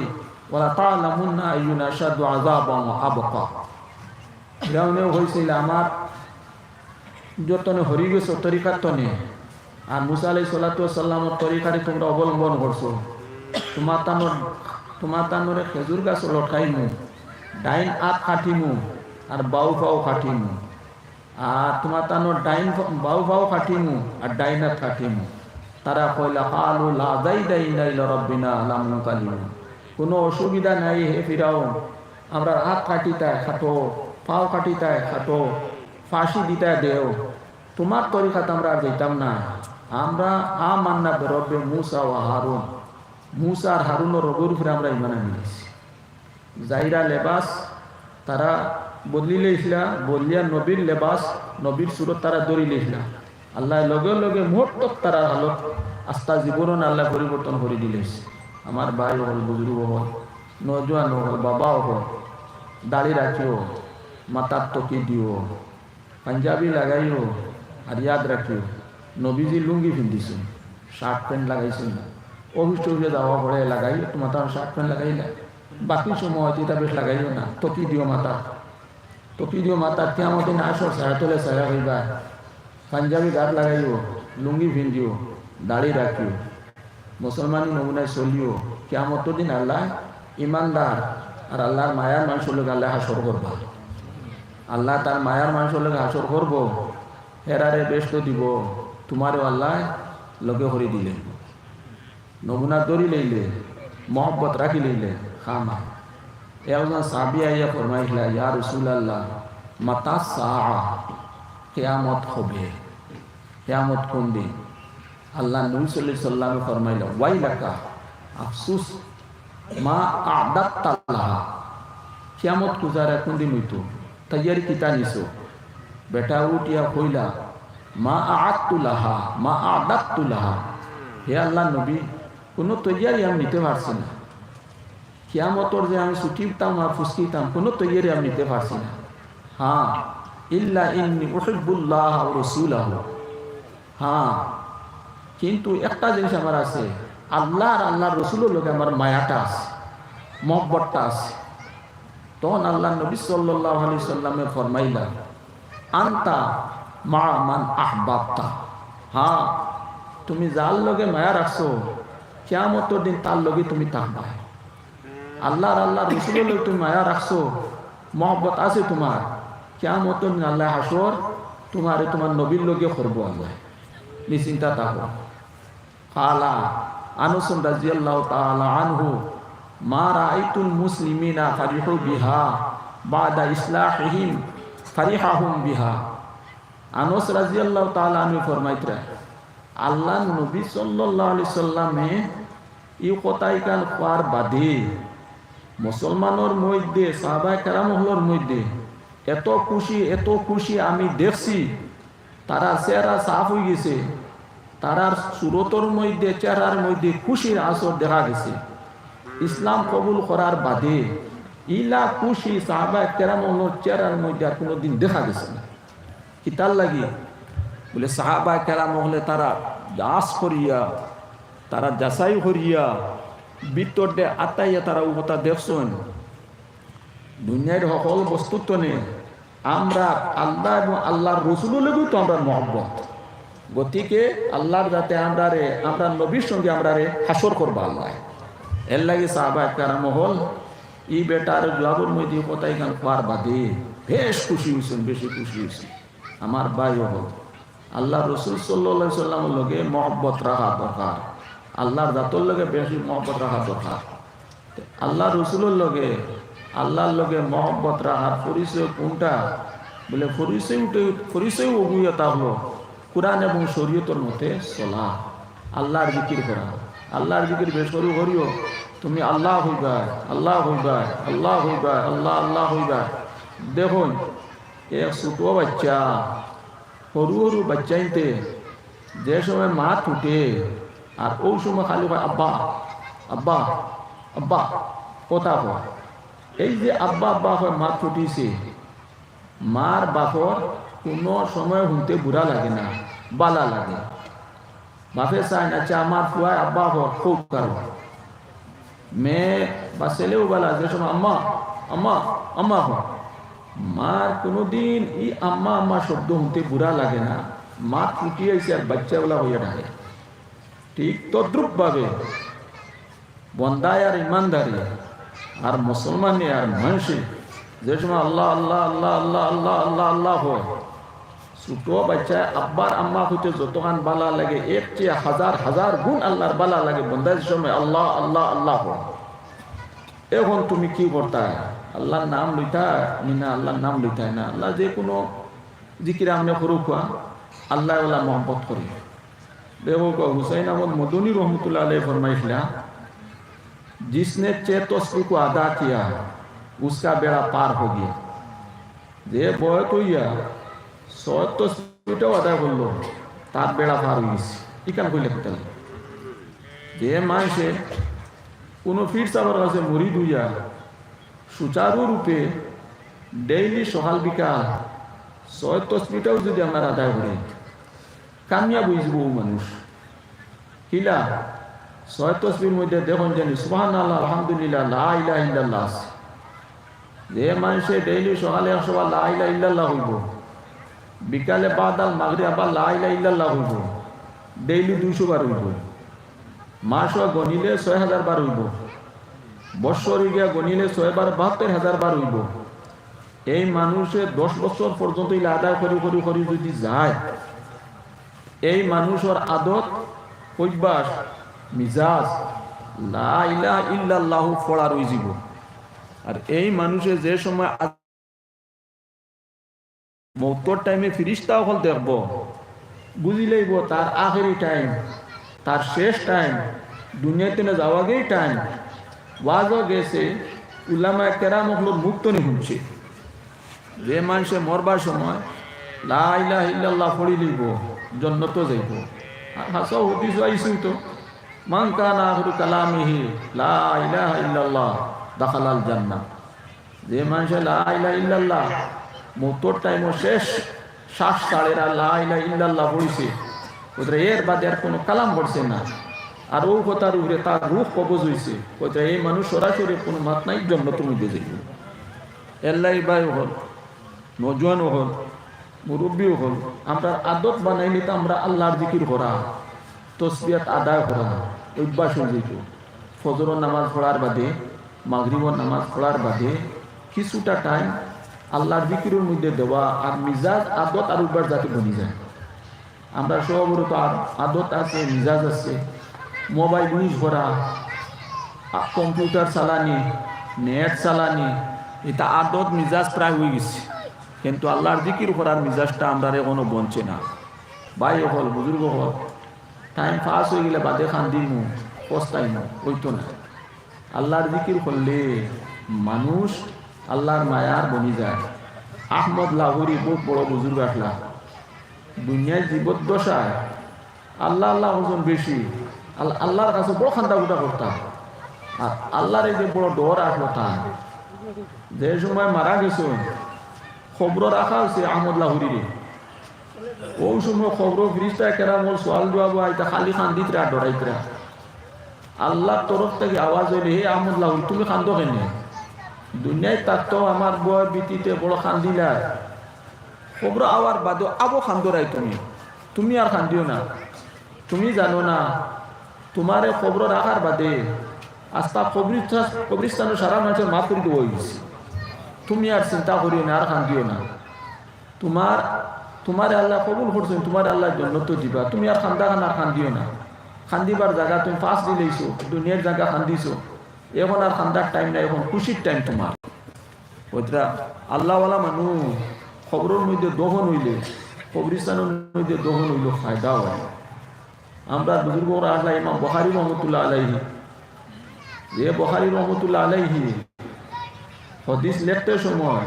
ولتعلمن أينا أشد عذابا وأبقى।" ফিরাউনেও কইছিল, "আমার যতনে হরি গেছো তরিকার তনে, আর মুসা আলাইহিস সালাতু ওয়াস সালামর তরিকারে তোমরা অবলম্বন করছো, তোমার তানোর, তোমার তানোরে খেজুর গাছ লটকাইমু, ডাইন আত কাটিমু, আর বাউ পাও কাটিমু, আর তোমার তানোর ডাইন ফ-, বাউ পাও কাটিমু, আর ডাইন আত কাটিমু।" তারা কইলা, "قالوا لا ضير إلى ربنا لمنقلبون।" কোনো অসুবিধা নাই হে ফিরাউন, আমরা আত কাটিতায় কাটো, পাও কাটিতায় কাটো, ফাঁসি দিতায় দেও, তোমার তরিকাত আমরা আর যাইতাম না। আমরা آمنا برب موسى وهارون, মুসা আর হারুনর রবর উপরে আমরা ইমান আনি গেছি। জাহিরা লেবাস তারা বদলি লইছিলা, বদলিয়া নবীর লেবাস, নবীর সুরত তারা ধরি লইছিলা। আল্লায় লগে লগে মুহূর্তত তারার হালত, আস্তা জীবন আল্লায় পরিবর্তন করি দিলাইছে। আমার ভাই অকল, বুজুর্গ অকল, নওজোয়ান অকল, বাবা অকল, দাড়ি রাখিও, মাথাত টুপি দিও, পাঞ্জাবি লাগাইও, আর ইয়াদ রাখিও, নবীজি লুঙ্গি পিন্দিছইন। শার্ট প্যান্ট লাগাইছো না, অফিস টফিসে যাওয়া পড়ে লাগাইও, তোমার তো শার্ট প্যান্ট লাগাই না, বাকি সময় তো ইতা বেশ লাগাইও না, টুপি দিও মাথা, টুপি দিও মাথা, কিয়ামত দিন আসর ছায়া তলে ছায়া হইবা, পাঞ্জাবি গাত লাগাইও, লুঙ্গি পিন্দিও, দাড়ি রাখিও, মুসলমানি নমুনায় চলিও, কিয়ামতর দিন আল্লাহ ইমানদার আর আল্লাহর মায়ার মানুষর লগে আল্লাহ হাসর করবা। আল্লাহ তার মায়ার মানুষর লগে হাসর করবো, হেরারে বেহেস্ত দিবো, তোমারেও আল্লাহ লগে করি দিলে। নমুনা ধরি লইলে, মহব্বত রাখি লইলে, কাম অয়। একজন সাহাবী আইয়া ফরমাইলা, "ইয়া রাসূলুল্লাহ, মাতা সাআ, কিয়ামত কবে? কিয়ামত কোন দিন?" আল্লাহর নবী সাল্লাল্লাহু আলাইহি ওয়াসাল্লামে ফরমাইলা, "ওয়াইলাকা, আফসুস, মা আ'দাদতা লাহা।" কিয়ামত কুজারা কোন দিন অইতো? তৈয়ারি কিতা নিছো? বেটা উঠিয়া কইলা, "মা আ'দাদতু লাহা, মা আ'দাদতু লাহা।" হে আল্লাহর নবী, কোনো তৈয়ারি আমি নিতে পারছি না। কিয়ামতর যে আমি ছুটিতাম আর ফুসকিতাম, কোনো তৈয়ারি আমি নিতে পারছি না। হ্যাঁ, ইল্লা ইন্নি উহিব্বুল্লাহ ওয়া রাসূলাহু। হ্যাঁ, কিন্তু একটা জিনিস আমার আছে, আল্লাহ আর আল্লাহর রসুলর লগে আমার মায়াটা আছে, মহব্বতটা আছে। তখন আল্লাহর নবী সাল্লাল্লাহু আলাইহি সাল্লামে ফরমাইলা, "আনতা মা মান আহবাবতা।" হ্যাঁ, তুমি যার লগে মায়া রাখছো, কিয়ামতর দিন তার লগে তুমি থাকবায়। আল্লাহ আর আল্লাহর রসুলর লগে তুমি মায়া রাখছো, মহব্বত আছে তোমার, কিয়ামতর দিন আল্লাহ হাসর তোমারে তোমার নবীর লগে করবো আল্লাহ। নিশ্চিন্তা থাকো। কালা আনাস রাদিয়াল্লাহু তাআলা আনহু, "মা রাআইতুল মুসলিমিনা ফারিহু বিহা বা'দা ইসলাহিহিম ফারিহাহুম বিহা।" আনাস রাদিয়াল্লাহু তাআলা আনহু ফরমাইতরা, আল্লাহর নবী সাল্লাল্লাহু আলাইহি সাল্লামে ই কথা ইখান কওয়ার বাদে মুসলমানর মধ্যে, সাহাবায়ে কেরাম অকলর মধ্যে এত খুশি, এত খুশি আমি দেখছি, তারার চেহারা সাফ অই গেছে, তারার সুরতর মধ্যে, চেহারার মধ্যে খুশির আছর দেখা গেছে। ইসলাম কবুল করার বাদে ইলা খুশি সাহাবায়ে কেরাম অকলর চেহারার মধ্যে আর কোনোদিন দেখা গেছে না। কিতার লাগি? বলে, সাহাবায়ে কেরাম অকলে তারা যাচ করিয়া, তারা যাচাই করিয়া, ভিতরদে আতাইয়া তারা অউ কথা দেখছইন। দুনিয়ার হকল বস্তুর তনে আমরা আল্লাহ এবং আল্লাহর রসুলর লগেউ তো আমরার মহব্বত। গতিকে আল্লাহর যাতে আমরারে, আমরার নবীর সঙ্গে আমরারে হাসর করবা আল্লাহ। এর লাগি সাহাবায়ে কেরাম অকল ই বেটার জবাবর মধ্যে কথা ইখান কওয়ার বাদে বেশ খুশি অইছইন, বেশি খুশি অইছইন। আমার ভাই অকল, আল্লাহর রসুল সাল্লাল্লাহু আলাইহি সাল্লামর লগে মহব্বত রাখা দরকার, আল্লাহর জাতর লগে বেশি মহব্বত রাখা দরকার। তে আল্লাহর রসুলর লগে, আল্লাহর লগে মহব্বত রাখার পরিচয় কোনটা? বলে, পরিচয় উঠে, পরিচয় অগুইয়া তা হলো কোরআন এবং শরীয়তর মতে চলা, আল্লাহর জিকির করা। আল্লাহর জিকির বেশ করি করিও, তুমি আল্লাহ হইবায়, আল্লাহ হইবায়, আল্লাহ হইবায়, আল্লাহ, আল্লাহ হইবায়। দেখইন, এক ছোট বাচ্চা, হুরু হুরু বাচ্চাইন্তে যে সময় মাত ফুটে, আর অউ সময় খালি কয়, "আব্বা, আব্বা, আব্বা", কথা কয়। এই যে আব্বা, আব্বা কয়, মাত ফুটিছে, মার বাপর কোনো সময় হুনতে বুরা লাগে না, বালা লাগে। বাপে চাইন, আচ্ছা, আমার ফুয়ায় আব্বা কর, কউক কারো। মেয়ে বা ছেলেও বালা, যে সময় আম্মা, আম্মা, আম্মা কর। মার কোনোদিন ই আম্মা, আম্মা শব্দ হুনতে বুরা লাগে না। মাত ফুটি আইছে আর বাচ্চা অলা অইয়া ডাকে। ঠিক তদ্রূপভাবে বন্দায় আর ইমানদারে আর মুসলমানে আর মানষে যে সময় আল্লাহ, আল্লাহ, আল্লাহ, আল্লাহ, আল্লাহ, আল্লাহ, আল্লাহ কয়, ছোট বাচ্চায় আব্বার আম্মা কইতে যতখান বালা লাগে, এর চেয়ে হাজার হাজার গুণ আল্লাহর বালা লাগে বন্দায় যে সময় আল্লাহ, আল্লাহ, আল্লাহ কয়। এখন তুমি কি করতায়? আল্লাহর নাম লইতায় নি না আল্লাহর নাম লইতায় না? আল্লাহ যে কোনো জিকির আপনে করুক্কা, আল্লাহ অলা মহব্বত করে। দেখো, হুসাইন আহমদ মদনী রহমতুল্লাহ আলাইহি ফরমাইছিলা, "জিসনে ছে তসবি কো আদা কিয়া, উসকা বেড়া পার হো গিয়া।" যে বয়ত অইয়া ছয় তসবিটাও আদায় করলো, তার বেড়া পার অই গেছে। ইখান কইলে কিতা লাগে? যে মানষে কোনো পীর সাবর কাছে মুরিদ অইয়া সুচারু রূপে daily সকাল বিকাল ছয় তসবিটাও যদি আমরা আদায় করি, কামিয়াব অই যিবো অউ মানুষ। ইলা ছয় তসবির মধ্যে দেখইন জানি সুবহানাল্লাহ, আলহামদুলিল্লাহ, লা ইলাহা ইল্লাল্লাহ আছে। যে মানষে ডেইলি সকালে একশো বার লা ইলাহা ইল্লাল্লাহ কইবো, বিকালে বাদাল মাগরিব আবার লা ইলাহা ইল্লাল্লাহ কইবো, ডেইলি দুইশো বার কইবো, মাসো গনিলে ছয় হাজার বার কইবো, বৎসরি গিয়া গনিলে ছয় বার বাহাত্তর হাজার বার কইবো। এই মানষে দশ বছর পর্যন্ত ইলা আদায় করি করি করি যদি যায়, এই মানষর আদত, অভ্যাস, মিজাজ লা ইলাহা ইল্লাল্লাহু পড়ার অইযিবো। আর এই মানষে যে সময় আ-, মউতর টাইমে ফিরিস্তা অকল দেখবো, বুঝিলাইবো তার আখেরি টাইম, তার শেষ টাইম, দুনিয়া তনে যাওয়াগেই টাইম। ওয়াজও গেছে, উলামায়ে কেরাম অকলর মুখ তনে হুনছে। যে মানষে মরবার সময় লা ইলাহা ইল্লাল্লাহ পড়িলিবো, জন্নতো যাইবো। আর হাছাউ হাদিসো আইছে তো, মান কানা আখিরু কালামিহি লা ইলাহা ইল্লাল্লাহ দাখালাল জান্নাহ। যে মানষে লা ইলাহা ইল্লাল্লাহ মউতর টাইমো শেষ শ্বাস ছাড়ের আর লা ইলাহা ইল্লাল্লাহ পড়ছে, অইতরা এর বাদে আর কুনু কালাম পড়ছে না, আর অউ কথার উপরে তার রুহ কবজ অইছে, অইতরা এই মানুষ সরাসরি কুনু মাত নাই, জন্নতর মধ্যে যাইবো। এরলাগি ভাই অকল, নওজোয়ান অকল, মুরব্বি অকল, আমরার আদত বানাইলিতাম আমরা আল্লার জিকির করা, তসবিহাত আদায় করা, অভ্যাস অইযিবো। ফজরর নামাজ পড়ার বাদে, মাগরিবর নামাজ পড়ার বাদে কিছুটা টাইম আল্লার জিকিরর মধ্যে দেওয়া, আর মিজাজ, আদত আর অভ্যাস যাতে বনি যায়। আমরা সবরউ তো আর আদত আছে, মিজাজ আছে, মোবাইল ইউজ করা, আ, কম্পিউটার চালানি, নেট চালানি, ইতা আদত মিজাজ প্রায় অইগেছে। কিন্তু আল্লার জিকির করার মিজাজটা আমরার অখনো বনছে না। ভাই অকল, বুজুর্গ অকল, টাইম পাস অইগেলে বাদে কান্দিমু, পস্তাইমু, অইতো না। আল্লার জিকির করলে মানুষ আল্লার মায়ার বনি যায়। আহমদ লাহোরি বউত বড় বুজুর্গ আছলা। দুনিয়ার জীবদ্দশায় আল্লা আল্লা করছইন বেশি, আল-, আল্লার কাছে বড় কান্দা-কুটা করতা। আর আল্লার এই যে বড় ডর আছলো তান, যে সময় মারা গেছইন, কবরো রাখা অইছে আহমদ লাহোরিরে। অউ সময় কবরো ফিরিস্তায়ে কেরাম অকল সওয়াল-জুয়াবো আইতা, খালি কান্দিতরা, ডরাইতরা। আল্লার তরফ থাকি আওয়াজ অইলো, "হে আহমদ লাহোরি, তুমি কান্দো কেনে? দুনিয়াত থাকতেউ আমার ভয়-ভীতিতে বড় কান্দিলায়, কবরো আওয়ার বাদেউ আবো কান্দরায় তুমি, তুমি আর কান্দিও না। তুমি জানো না, তুমারে কবরো রাখার বাদে আস্তা কবরিস্তা-, কবরিস্তানর সারা মানষরে মাফ করি দেওয়া অইগেছে। তুমি আর চিন্তা করিও না, আর কান্দিও না। তুমার, তুমারে আল্লায় কবুল করছইন, তুমারে আল্লায় জন্নতো দিবা। তুমি আর কান্দা খান আর কান্দিও না। কান্দিবার জাগা তুমি পাস দিলাইছো, দুনিয়ার জাগা কান্দিছো। অখন আর কান্দার টাইম নাই, অখন খুশির টাইম তুমার।" অইতরা আল্লাওয়ালা মানুষ কবরর মধ্যে দফন অইলে, কবরিস্তানর মধ্যে দফন অইলে ফায়দা অয়। আমরার বুজুর্গ অকল আছলা ইমাম বুখারী রহমতুল্লাহ আলাইহি, যে বুখারী রহমতুল্লাহ আলাইহি হাদিস লেখতে সময়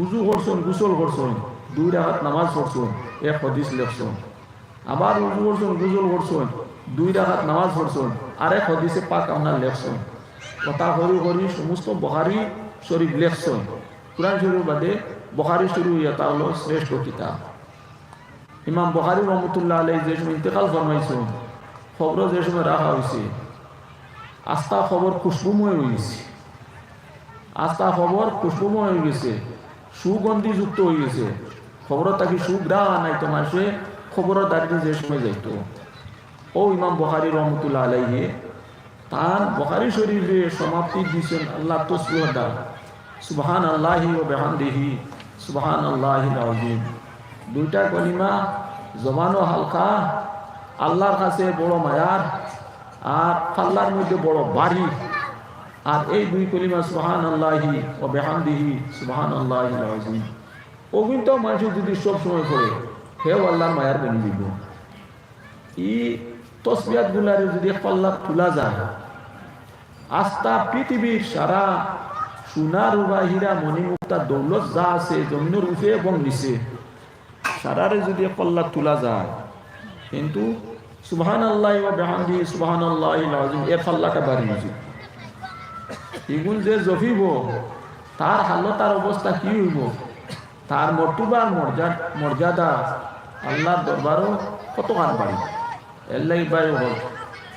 উজু করছইন, গোসল করছইন, দুই রাকাত নামাজ পড়ছইন, এক হাদিস লেখছইন। আবার উজু করছইন, গোসল করছইন, দুই রাকাত নামাজ পড়ছইন, আরেক হাদিসে পাক আপনার লেখছইন। কথা করি করি সমস্ত বুখারী শরীফ লেখছইন। কুরআন শরীফর বাদে বুখারী শরীফ ইটা অইলো শ্রেষ্ঠ কিতাব। ইমাম বুখারী রহমতুল্লাহ আলাইহি যে সময় ইন্তেকাল ফরমাইছইন, কবরো যে সময় রাখা অইছে, আস্তা কবর খুশবুময় অইগেছে। আস্তা কবর খুশবুময় অইগেছে, সুগন্ধিযুক্ত অইগেছে। কবরো থাকি সুঘ্রাণ আইতো মানষে কবরর দাড়িদি যে সময় যাইতো। অউ ইমাম বুখারী রহমতুল্লাহ আলাইহি তান বুখারী শরীফে সমাপ্তি দিছইন আল্লার তসবিহর দ্বারা। সুবহানাল্লাহি ওয়া বিহামদিহি, সুবহানাল্লাহিল আযীম। দুইটা কলিমা জবানো হালকা, আল্লার কাছে বড় মায়ার, আর পাল্লার মধ্যে বড় ভারী। আর এই দুই কলিমা সুবহানাল্লাহি ওয়া বিহামদিহি, সুবহানাল্লাহিল আযীম, অগুইন তো মানষে যদি সব সময় পড়ে, হেও আল্লার মায়ার বনি যাইবো। ই তসবিহাতগুলারে যদি এক পাল্লাত তুলা যায়, আস্তা পৃথিবীর সারা সোনা, রূপা, হীরা, মণিমুক্তা, দৌলত যা আছে জমিনর উপরে এবং নিচে, সারারে যদি এক পাল্লাত তুলা যায়, কিন্তু সুবহানাল্লাহি ওয়া বিহামদিহি, সুবহানাল্লাহিল আযীম, এর পাল্লাটা ভারী অইযিবো। ইগুন যে জপিবো, তার হালত, তার অবস্থা কি অইবো? তার মর্তবা, মর্যা-, মর্যাদা আল্লার দরবারো কতখান বাড়ি। এরলাগি ভাই অকল,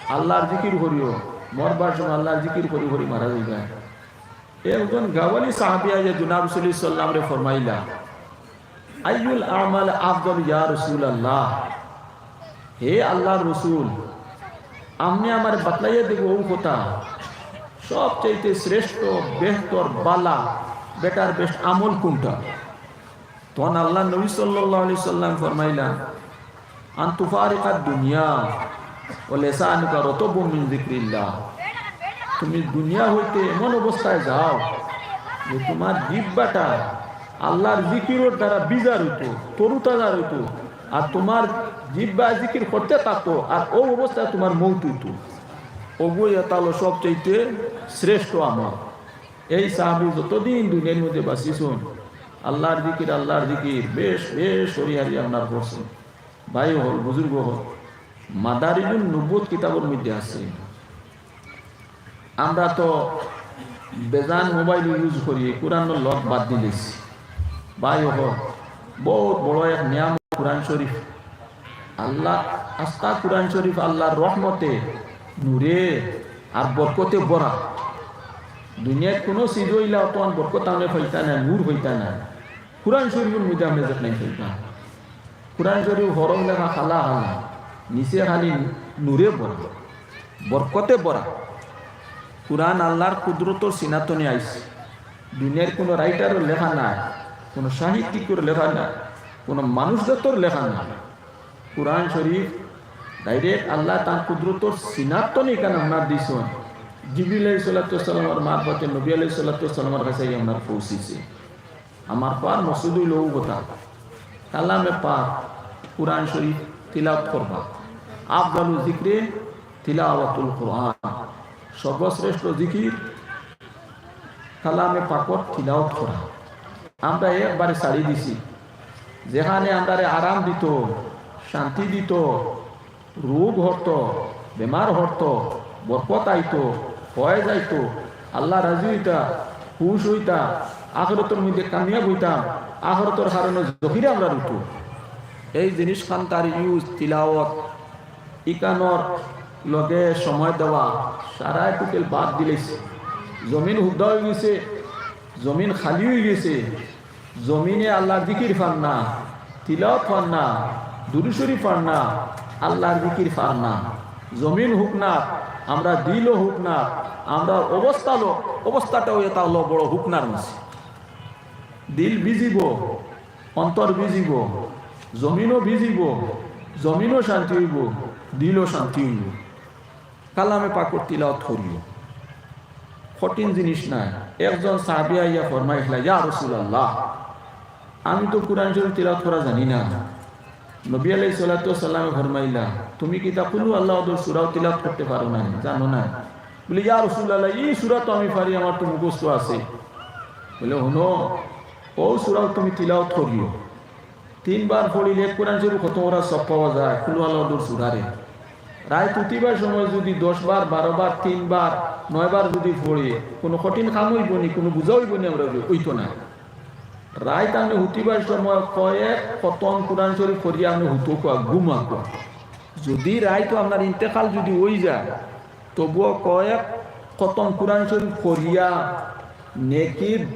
আল্লাহর জিকির করিও, মরবার সময় আল্লাহর জিকির করি করি মারা যাইবা। একজন গাওয়ালি সাহাবী আইয়া জনাব রাসূলুল্লাহ সাল্লাল্লাহু আলাইহি ওয়াসাল্লামরে ফরমাইলা, "আইয়ুল আমাল আফদল ইয়া রাসূলুল্লাহ?" হে আল্লাহর রসুল, আপনে আমারে বাতলাইয়া দিবা অউ কথা, সবচাইতে শ্রেষ্ঠ, বেহতর, বালা, better, best আমল কুনটা? তখন আল্লাহর নবী সাল্লাল্লাহু আলাইহি সাল্লাম ফরমাইলা, "আন তুফারিকাদ দুনিয়া ওয়া লিসানুকা রতবুম মিন যিকরিল্লাহ।" তুমি দুনিয়া হইতে এমন অবস্থায় যাও যে তুমার জিব্বাটা আল্লাহর জিকিরর দ্বারা ভিজা রইতো, তরুতাজা রইতো, আর তুমার জিব্বা জিকির করতে থাকতো, আর অউ অবস্থায় তুমার মউত অইতো। অগু ইটা অইলো সবচাইতে শ্রেষ্ঠ আমল। এই সাহাবী যতদিন দুনিয়ার মধ্যে বাঁচিছইন, আল্লাহর জিকির, আল্লাহর জিকির বেশ, বেশ করি হারি আপনার করছইন। ভাই অকল, বুজুর্গ অকল, মাদারিজুন নুবুওত কিতাবর মধ্যে আছে। আমরা তো বেজান mobile use করি, কোরআনর লগ বাদ দিলিছি। ভাই অকল, বউত বড় এক নিয়ামত কোরআন শরীফ। আল্লাহ, আস্তা কোরআন শরীফ আল্লাহর রহমতে, নূরে আর বরকতে ভরা। দুনিয়ার কুনু চিজ অইলা অতখান বরকত আপনে পাইতা না, নূর পাইতা না। কোরআন শরীফর মধ্যে আপনে যেখান পাইতা। কোরআন শরীফ হরফ লেখা কালা কালা, নিচে খালি নূরে ভরা, বরকতে ভরা। কোরআন আল্লাহর কুদরতর সিনাতনে আইছে। দুনিয়ার কুনু writer-র লেখা নায়, কুনু সাহিত্যিকর লেখা নায়, কুনু মানুষ জাতর লেখা নায়। কোরআন শরীফ direct আল্লাহ তান কুদরতর সিনাতনে ইখান আপনার দিছইন। জিবরিল আলাইহিস সালাতু ওয়াস সালামর মারফতে নবী আলাইহিস সালাতু ওয়াস সালামর কাছে আপনার পৌঁছিছে। আমার কওয়ার মকসুদ অইলো অউ কথা, কালামে পাক, কোরআন শরীফ তিলাওত করবা। আফদালু যিকরে তিলাওয়াতুল কোরআন, সর্বশ্রেষ্ঠ জিকির কালামে পাকর তিলাওত করা। আমরা একবারে ছাড়ি দিছি, যেখানে আমরারে আরাম দিতো, শান্তি দিতো, রোগ হরতো, বেমার হরতো, বরকত আইতো, ফয়েজ আইতো, আল্লাহ রাজি অইতা, খুশ অইতা, আখিরাতর মধ্যে কামিয়াব অইতাম, আখিরাতর কারণে জখিরা আমরার অইতো। এই জিনিসখান তার use, তিলাওত, ইখানর লগে সময় দেওয়া, সারায় টুকেল বাদ দিলাইছে। জমিন হুদ্দা অইগেছে, জমিন খালি অইগেছে, জমিনে আল্লাহর জিকির পার না, তিলাওত পার না, দুরূদ শরীফ পার না, আল্লাহর জিকির পার না। জমিন হুকনাত, আমরার দিলও হুকনাত, আমরার অবস্থালো, অবস্থাটাও ইটা অইলো বড় হুকনার মাঝে। দিল ভিজিবো, অন্তর ভিজিবো, জমিনও ভিজিবো, জমিনও শান্তি অইবো, দিলও শান্তি অইবো। কালামে পাকর তিলাওত করিও। কঠিন জিনিস নায়। একজন সাহাবী আইয়া ফরমাইছলা, "ইয়া রাসূলুল্লাহ, আমি তো কোরআন শরীফ তিলাওত করা জানি না।" নবী আলাইহিস সালাতু ওয়াস সালামে ফরমাইলা, "তুমি কিতা কুল হু আল্লাহু আহাদর সূরাও তিলাওত করতে পারো না, জানো না?" বলে, "ইয়া রাসূলুল্লাহ, ই সূরা তো আমি পারি, আমার তো মুখস্থ আছে।" বলে, "হুনো, অউ সূরাও তুমি তিলাওত করিও।" তিনবার পড়িলে এক কোরআন শরীফ খতম করার সওয়াব পাওয়া যায়, কুল হু আল্লাহু আহাদর সূরারে। রাইত হুতিবার সময় যুদি দশ বার, বারো বার, তিনবার, নয়বার যুদি পড়ি, কুনু কঠিন কাম অইবো নি, কুনু বুঝা অইবো নি আমরার, অইতো না। রাইত আপনে হুতিবার সময় কয়েক খতম কোরআন শরীফ পড়িয়া আপনে হুতোকা, ঘুমাকা। যুদি রাইত আপনার ইন্তেকাল যুদি অইযায়, তবুও কয়েক খতম কোরআন শরীফ পড়িয়া নেকির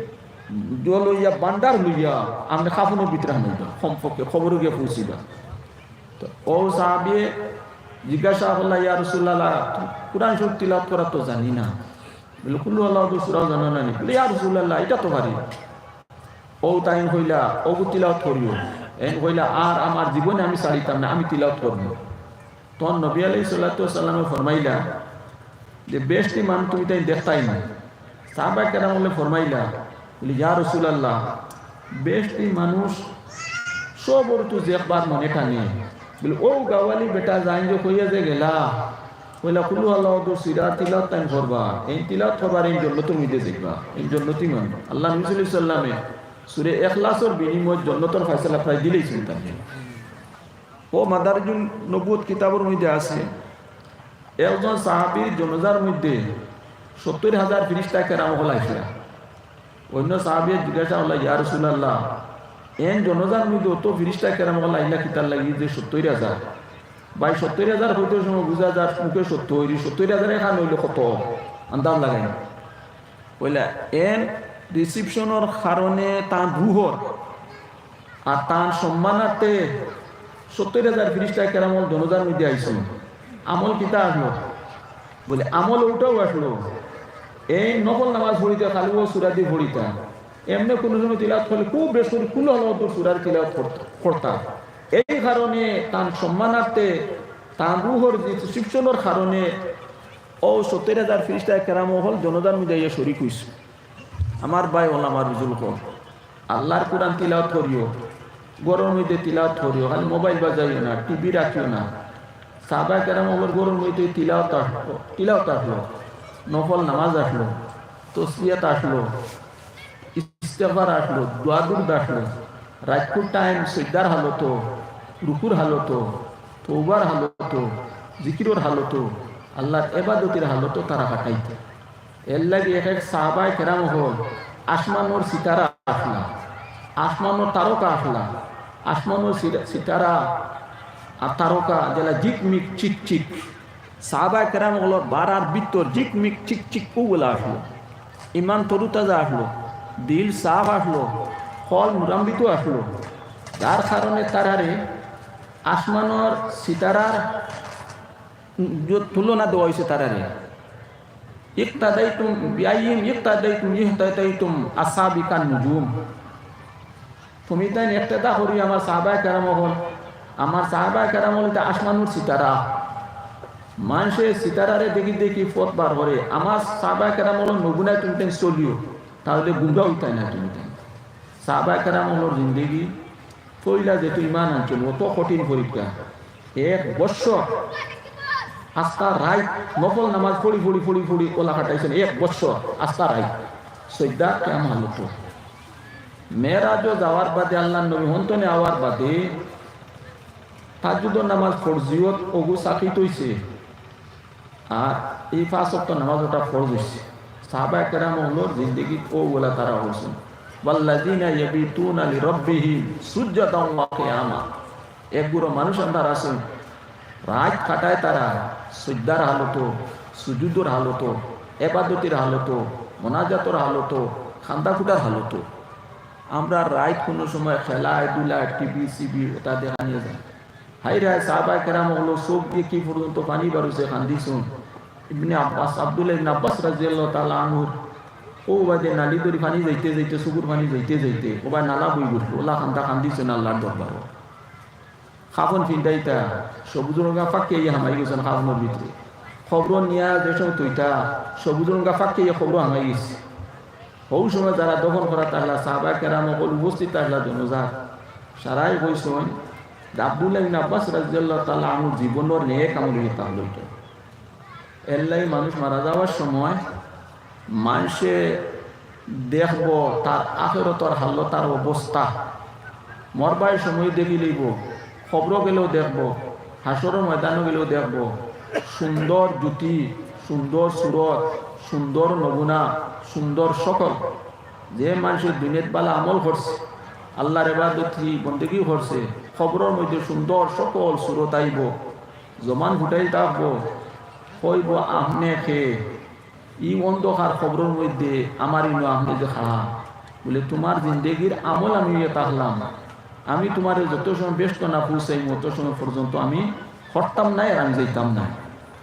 জল অইয়া, ভান্ডার লইয়া আপনে কাফনর ভিতরে হামাইবা, কমপক্ষে কবরো গিয়া পৌঁছিবা। তো অউ সাহাবিয়ে জিজ্ঞাসা করলা, "ইয়া রাসূলুল্লাহ, কোরআন শরীফ তিলাওত করা তো জানি না।" বলে, "কুল হু আল্লাহু আহাদর সূরাও জানো না নি?" বলে, "ইয়া রাসূলুল্লাহ, ইটা তো পারি।" অউ তাইন কইলা, "অগু তিলাওত করিও।" এইন কইলা, "আর আমার জীবনে আমি ছাড়িতাম না, আমি তিলাওত করমু।" তখন নবী আলাইহিস সালাতু ওয়াস সালামে ফরমাইলা যে, "বেহেশতি মানুষ তুমি তাইন দেখতায় নি?" সাহাবা কেরাম অকলে ফরমাইলা, বলে, "ইয়া রাসূলুল্লাহ, বেহেশতি মানুষ সবর তো যে একবার মনে টানে।" বলে, "অউ গাওয়ালি বেটা যাইন যে কইয়া যে গেলা, কইলা, 'কুল হু আল্লাহু আহাদর সূরা তিলাওত তাইন করবা, এইন তিলাওত করবা, এইন জন্নতর মধ্যে যাইবা, এইন জন্নতি মানুষ।'" আল্লাহর নবী সাল্লাল্লাহু আলাইহি ওয়াসাল্লামে সূরা ইখলাসর বিনিময়ে জন্নতর ফয়সালা প্রায় দিলাইছইন তাইন। অউ মাদারিজুন নুবুওত কিতাবর মধ্যে আছে, একজন সাহাবীর জানাজার মধ্যে সত্তইর হাজার ফিরিস্তা কেরাম অকল আইছলা। অইন্য সাহাবীয়ে জিজ্ঞাসা করলা, "ইয়া রাসূলুল্লাহ, এইন জানাজার মধ্যে অত ফিরিস্তা কেরাম অকল আইলা কিতার লাগি যে সত্তইর হাজার?" ভাই, সত্তইর হাজার কইতে সময় বুঝা যার মুখে সত্তইর, সত্তইর হাজার এখান অইলে কত? আন্দাজ লাগাইন। অইলা, এন reception-অর কারণে তান রুহর আর তান সম্মানার্থে সত্তইর হাজার ফিরিস্তায় কেরাম অকল জনাজার মধ্যে আইছইন। আমল কিতা আছলো? বলে, আমল অউটাউ আছলো। এই নফল নামাজ পড়িতা, খালি অউ সূরাদি পড়িতা। এমনে কুনু সময় তিলাওয়াত করলে খুব বেশ করি কুল হু আল্লাহু সূরার তিলাওয়াত করতা, করতা। এই কারণে তান সম্মানার্থে, তান রুহর যে reception-অর কারণে অউ সত্তইর হাজার ফিরিস্তায় কেরাম অকল জনাজার মধ্যে আইয়া শরিক অইছইন। আমার ভাই অকল, আমার বুজুর্গ অকল, আল্লার কুরআন তিলাওয়াত করিও, ঘরর মধ্যে তিলাওয়াত করিও, খালি মোবাইল বাজাইও না, টিভি রাখিও না। সাহাবায়ে কেরাম অকলর ঘরর মধ্যে তিলাওয়াত আছলো, তিলাওয়াত আছলো, নফল নামাজ আছলো, তসবিহাত আছলো, ইস্তেগফার আছলো, দোয়া দুরুদ আছলো, রাইতকুর টাইম সইজদার হালতো, রুকুর হালতো, তওবার হালতো, জিকিরর হালতো, আল্লার এবাদতির হালতো তারা কাটাইতা। এরলাগি এক এক সাহাবায়ে কেরাম অকল আসমানর সিতারা আছলা, আসমানর তারকা আছলা, আসমানর সিরা-, সিতারা আর তারকা যেলা ঝিকমিক চিকচিক। সাহাবায়ে কেরাম অকলর বারার ভিতর ঝিকমিক চিকচিক অউলা আছলো। ইমান তরুতাজা আছলো, দিল সাফ আছলো, কলব নূরান্বিত আছলো। যার কারণে তারারে আসমানর সিতারার তুলনা দেওয়া অইছে তারারে। ইক্তাদাইতুম বিআইয়িহিম ইক্তাদাইতুম ইহতাদাইতুম আসাবিকান নুজুম। তুমিতাইন ইক্তেদা করি আমার সাহাবায়ে কেরাম অকল। আমার সাহাবায়ে কেরাম অকল ইতা আসমানর সিতারা। মানষে সিতারারে দেখি দেখি পথ বার করে। আমার সাহাবায়ে কেরাম অকলর নমুনায় তুমিতাইন চলিও, তাইলে গুমরা অইতায় না তুমিতাইন। সাহাবায়ে কেরাম অকলর জিন্দেগি পয়লা যেতো ইমান আনছইন, অতো কঠিন পরীক্ষা। এক বৎসর আস্তা রাইত নফল নামাজ পড়ি, পড়ি, পড়ি, পড়ি অউলা কাটাইছইন, এক বৎসর আস্তা রাইত। সইজদা কিয়াম হালতো। মেরাজো যাওয়ার বাদে, আল্লার নবী হন তনে আওয়ার বাদে তাহাজ্জুদর নামাজ ফরজিয়ত অগু সাকিত অইছে। আর এই পাঁচ ওয়াক্ত নামাজ অটা ফরজ অইছে। সাহাবায়ে কেরাম অকলর জিন্দেগিত অউলা তারা অইছইন। ওয়াল্লাযীনা ইয়াবিতুনা লিরাব্বিহিম সুজ্জাদাও ওয়া কিয়ামা। এক গুরু মানুষ আন্দার আছইন, রাইত কাটায় তারা সইজদার হালতো, সুজুদর হালতো, এবাদতির হালতো, মোনাজাতর হালতো, কান্দা-কুটার হালতো। আমরার রাইত কুনু সময় খেলায়, ধুলায়, টিভি, সিভি অটা দেখা নিয়া যায়। হায়রে হায়, সাহাবায়ে কেরাম অকলর চউখ দি কি পর্যন্ত পানি বারইছে, কান্দিছইন। ইবনে আব্বাস, আব্দুল্লাহ ইবনে আব্বাস রাদিয়াল্লাহু তাআলা আনহুর অউ বায়দি নালি ধরি পানি যাইতে যাইতে, চউখর পানি যাইতে যাইতে, অউ বায় নালা বই গেছে, অউলা কান্দা কান্দিছইন আল্লার দরবারো। কাফন ফিন্দাইতা, সবুজ রঙা ফাক্কা অইয়া হামাই গেছইন কাফনর ভিতরে। কবরো নিয়া যে সময় থইতা, সবুজ রঙা ফাক্কা অইয়া কবরো হামাই গেছে। হউ সময় যারা দফন করাত আছলা, সাহাবায়ে কেরাম অকল উপস্থিত আছলা জনাজাত, সারায় কইছইন যে আব্দুল্লাহ ইবনে আব্বাস রাদিয়াল্লাহু তাআলা আনহুর জীবনর নেক আমল অইতা অইলো ইটা। এরলাগি মানুষ মারা যাওয়ার সময় মানষে দেখবো তার আখেরাতর হালত, তার অবস্থা। মরবার সময় দেখিলাইবো, কবরো গেলেও দেখবো, হাশরর ময়দানো গেলেও দেখবো, সুন্দর জুতি, সুন্দর সুরত, সুন্দর নমুনা, সুন্দর শকল। যে মানষে দুনিয়াত ভালা আমল করছে, আল্লার এবাদতি বন্দেগি করছে, কবরর মধ্যে সুন্দর শকল সুরত আইবো, জবান ফুটাইল থাকবো, কইবো, "আপনে কে?" ই অন্ধকার কবরর মধ্যে আমার ইনো আপনে যে খাড়া, বলে, "তুমার জিন্দেগির আমল আমি অইয়া থাকলাম, আমি তুমারে যত সময় বেহেস্তো না পৌঁছাইমু, অত সময় পর্যন্ত আমি করতাম নায় আর আমি যাইতাম নায়।"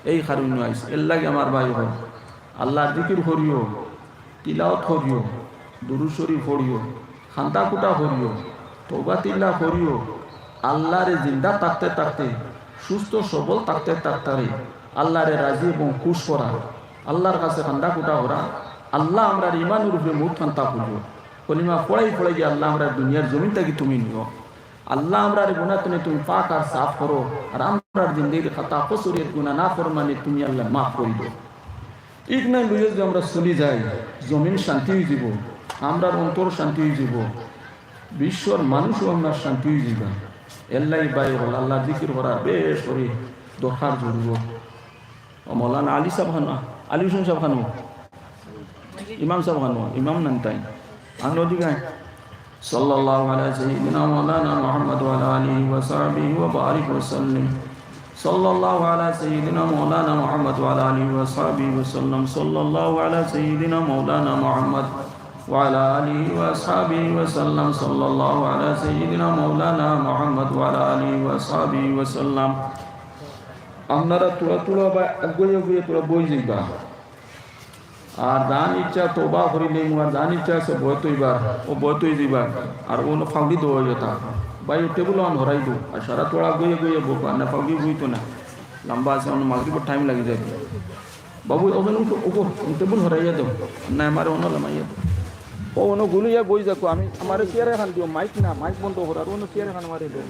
এই কারণে আইছি। এরলাগি আমার ভাই অকল, আল্লার জিকির করিও, তিলাওয়াত করিও, দুরুদ শরিফ পড়িও, কান্দা-কুটা করিও, তওবা তিল্লা করিও। আল্লারে জিন্দা থাকতে থাকতে, সুস্থ সবল থাকতে থাকতে আল্লারে রাজি এবং খুশ করা, আল্লার কাছে কান্দা-কুটা করা। আল্লা, আমরার ইমানর উপরে মউত কান্দা করিও। কলিমা পড়াই পড়াই আল্লা, আমরারে দুনিয়ার জমিন থাকি তুমি নিও। আল্লা, আমরারে গুনা তনে তুমি পাক আর সাফ করো, আর আমরার জিন্দেগির খাতা, কসুরিয়ত, গুনা, নাফরমানি তুমি আল্লা মাফ করি দেও। ইখান লইয়া যদি আমরা চলি যাই, জমিন শান্তি অইযিবো, আমরার অন্তর শান্তি অইযিবো, বিশ্বর মানুষও আমরার শান্তি অইযিবা। এরলাগি ভাই অকল, আল্লার জিকির করার বেশ করি দরকার, জরুরত। ও মৌলানা আলী সাব খানো, আলী হোসেন সাব খানো, ইমাম সাব খানো, ইমাম নানতাই, আনো দিগায়। সাল্লাল্লাহু আলা সাইয়্যিদিনা মাওলানা মুহাম্মদ ওয়া আলা আলিহি ওয়া সাহবিহি ওয়া বারিক ওয়া সাল্লিম। صلى الله على سيدنا مولانا محمد وعلى آله وأصحابه وسلم. صلى الله على سيدنا مولانا محمد وعلى آله وأصحابه وسلم. صلى الله على سيدنا مولانا محمد وعلى آله وأصحابه وسلم. আপনারা থুড়া থুড়া বা আগুয়াইয়া আগুয়াইয়া থুড়া বই যাইবা। আর যান ইচ্ছা তওবা করিলে, আর যান ইচ্ছা আছে বইত অইবার, অউ বইত অই যাইবা। আর অনো ফাউগি দেওয়া অইয়া থাক। ভাই, অউ টেবুল অখান হরাই দেও। আর সারা থুড়া আগুয়াইয়া আগুয়াইয়া বউক্কা, না ফাউগি বইতো না। লম্বা আছে, অনো মাগরিবর টাইম লাগি যাইবো। বাবু, অখান উঠো, উঠো, টেবুল হরাইয়া দেও। না, আমারে অনো লামাইয়া দেও। অউ অনো গুলুইয়া বই যাকো, আমি, আমারে চেয়ার এখান দিও, মাইক না, মাইক বন্ধ করার, অনো চেয়ার এখান আমারে দেও।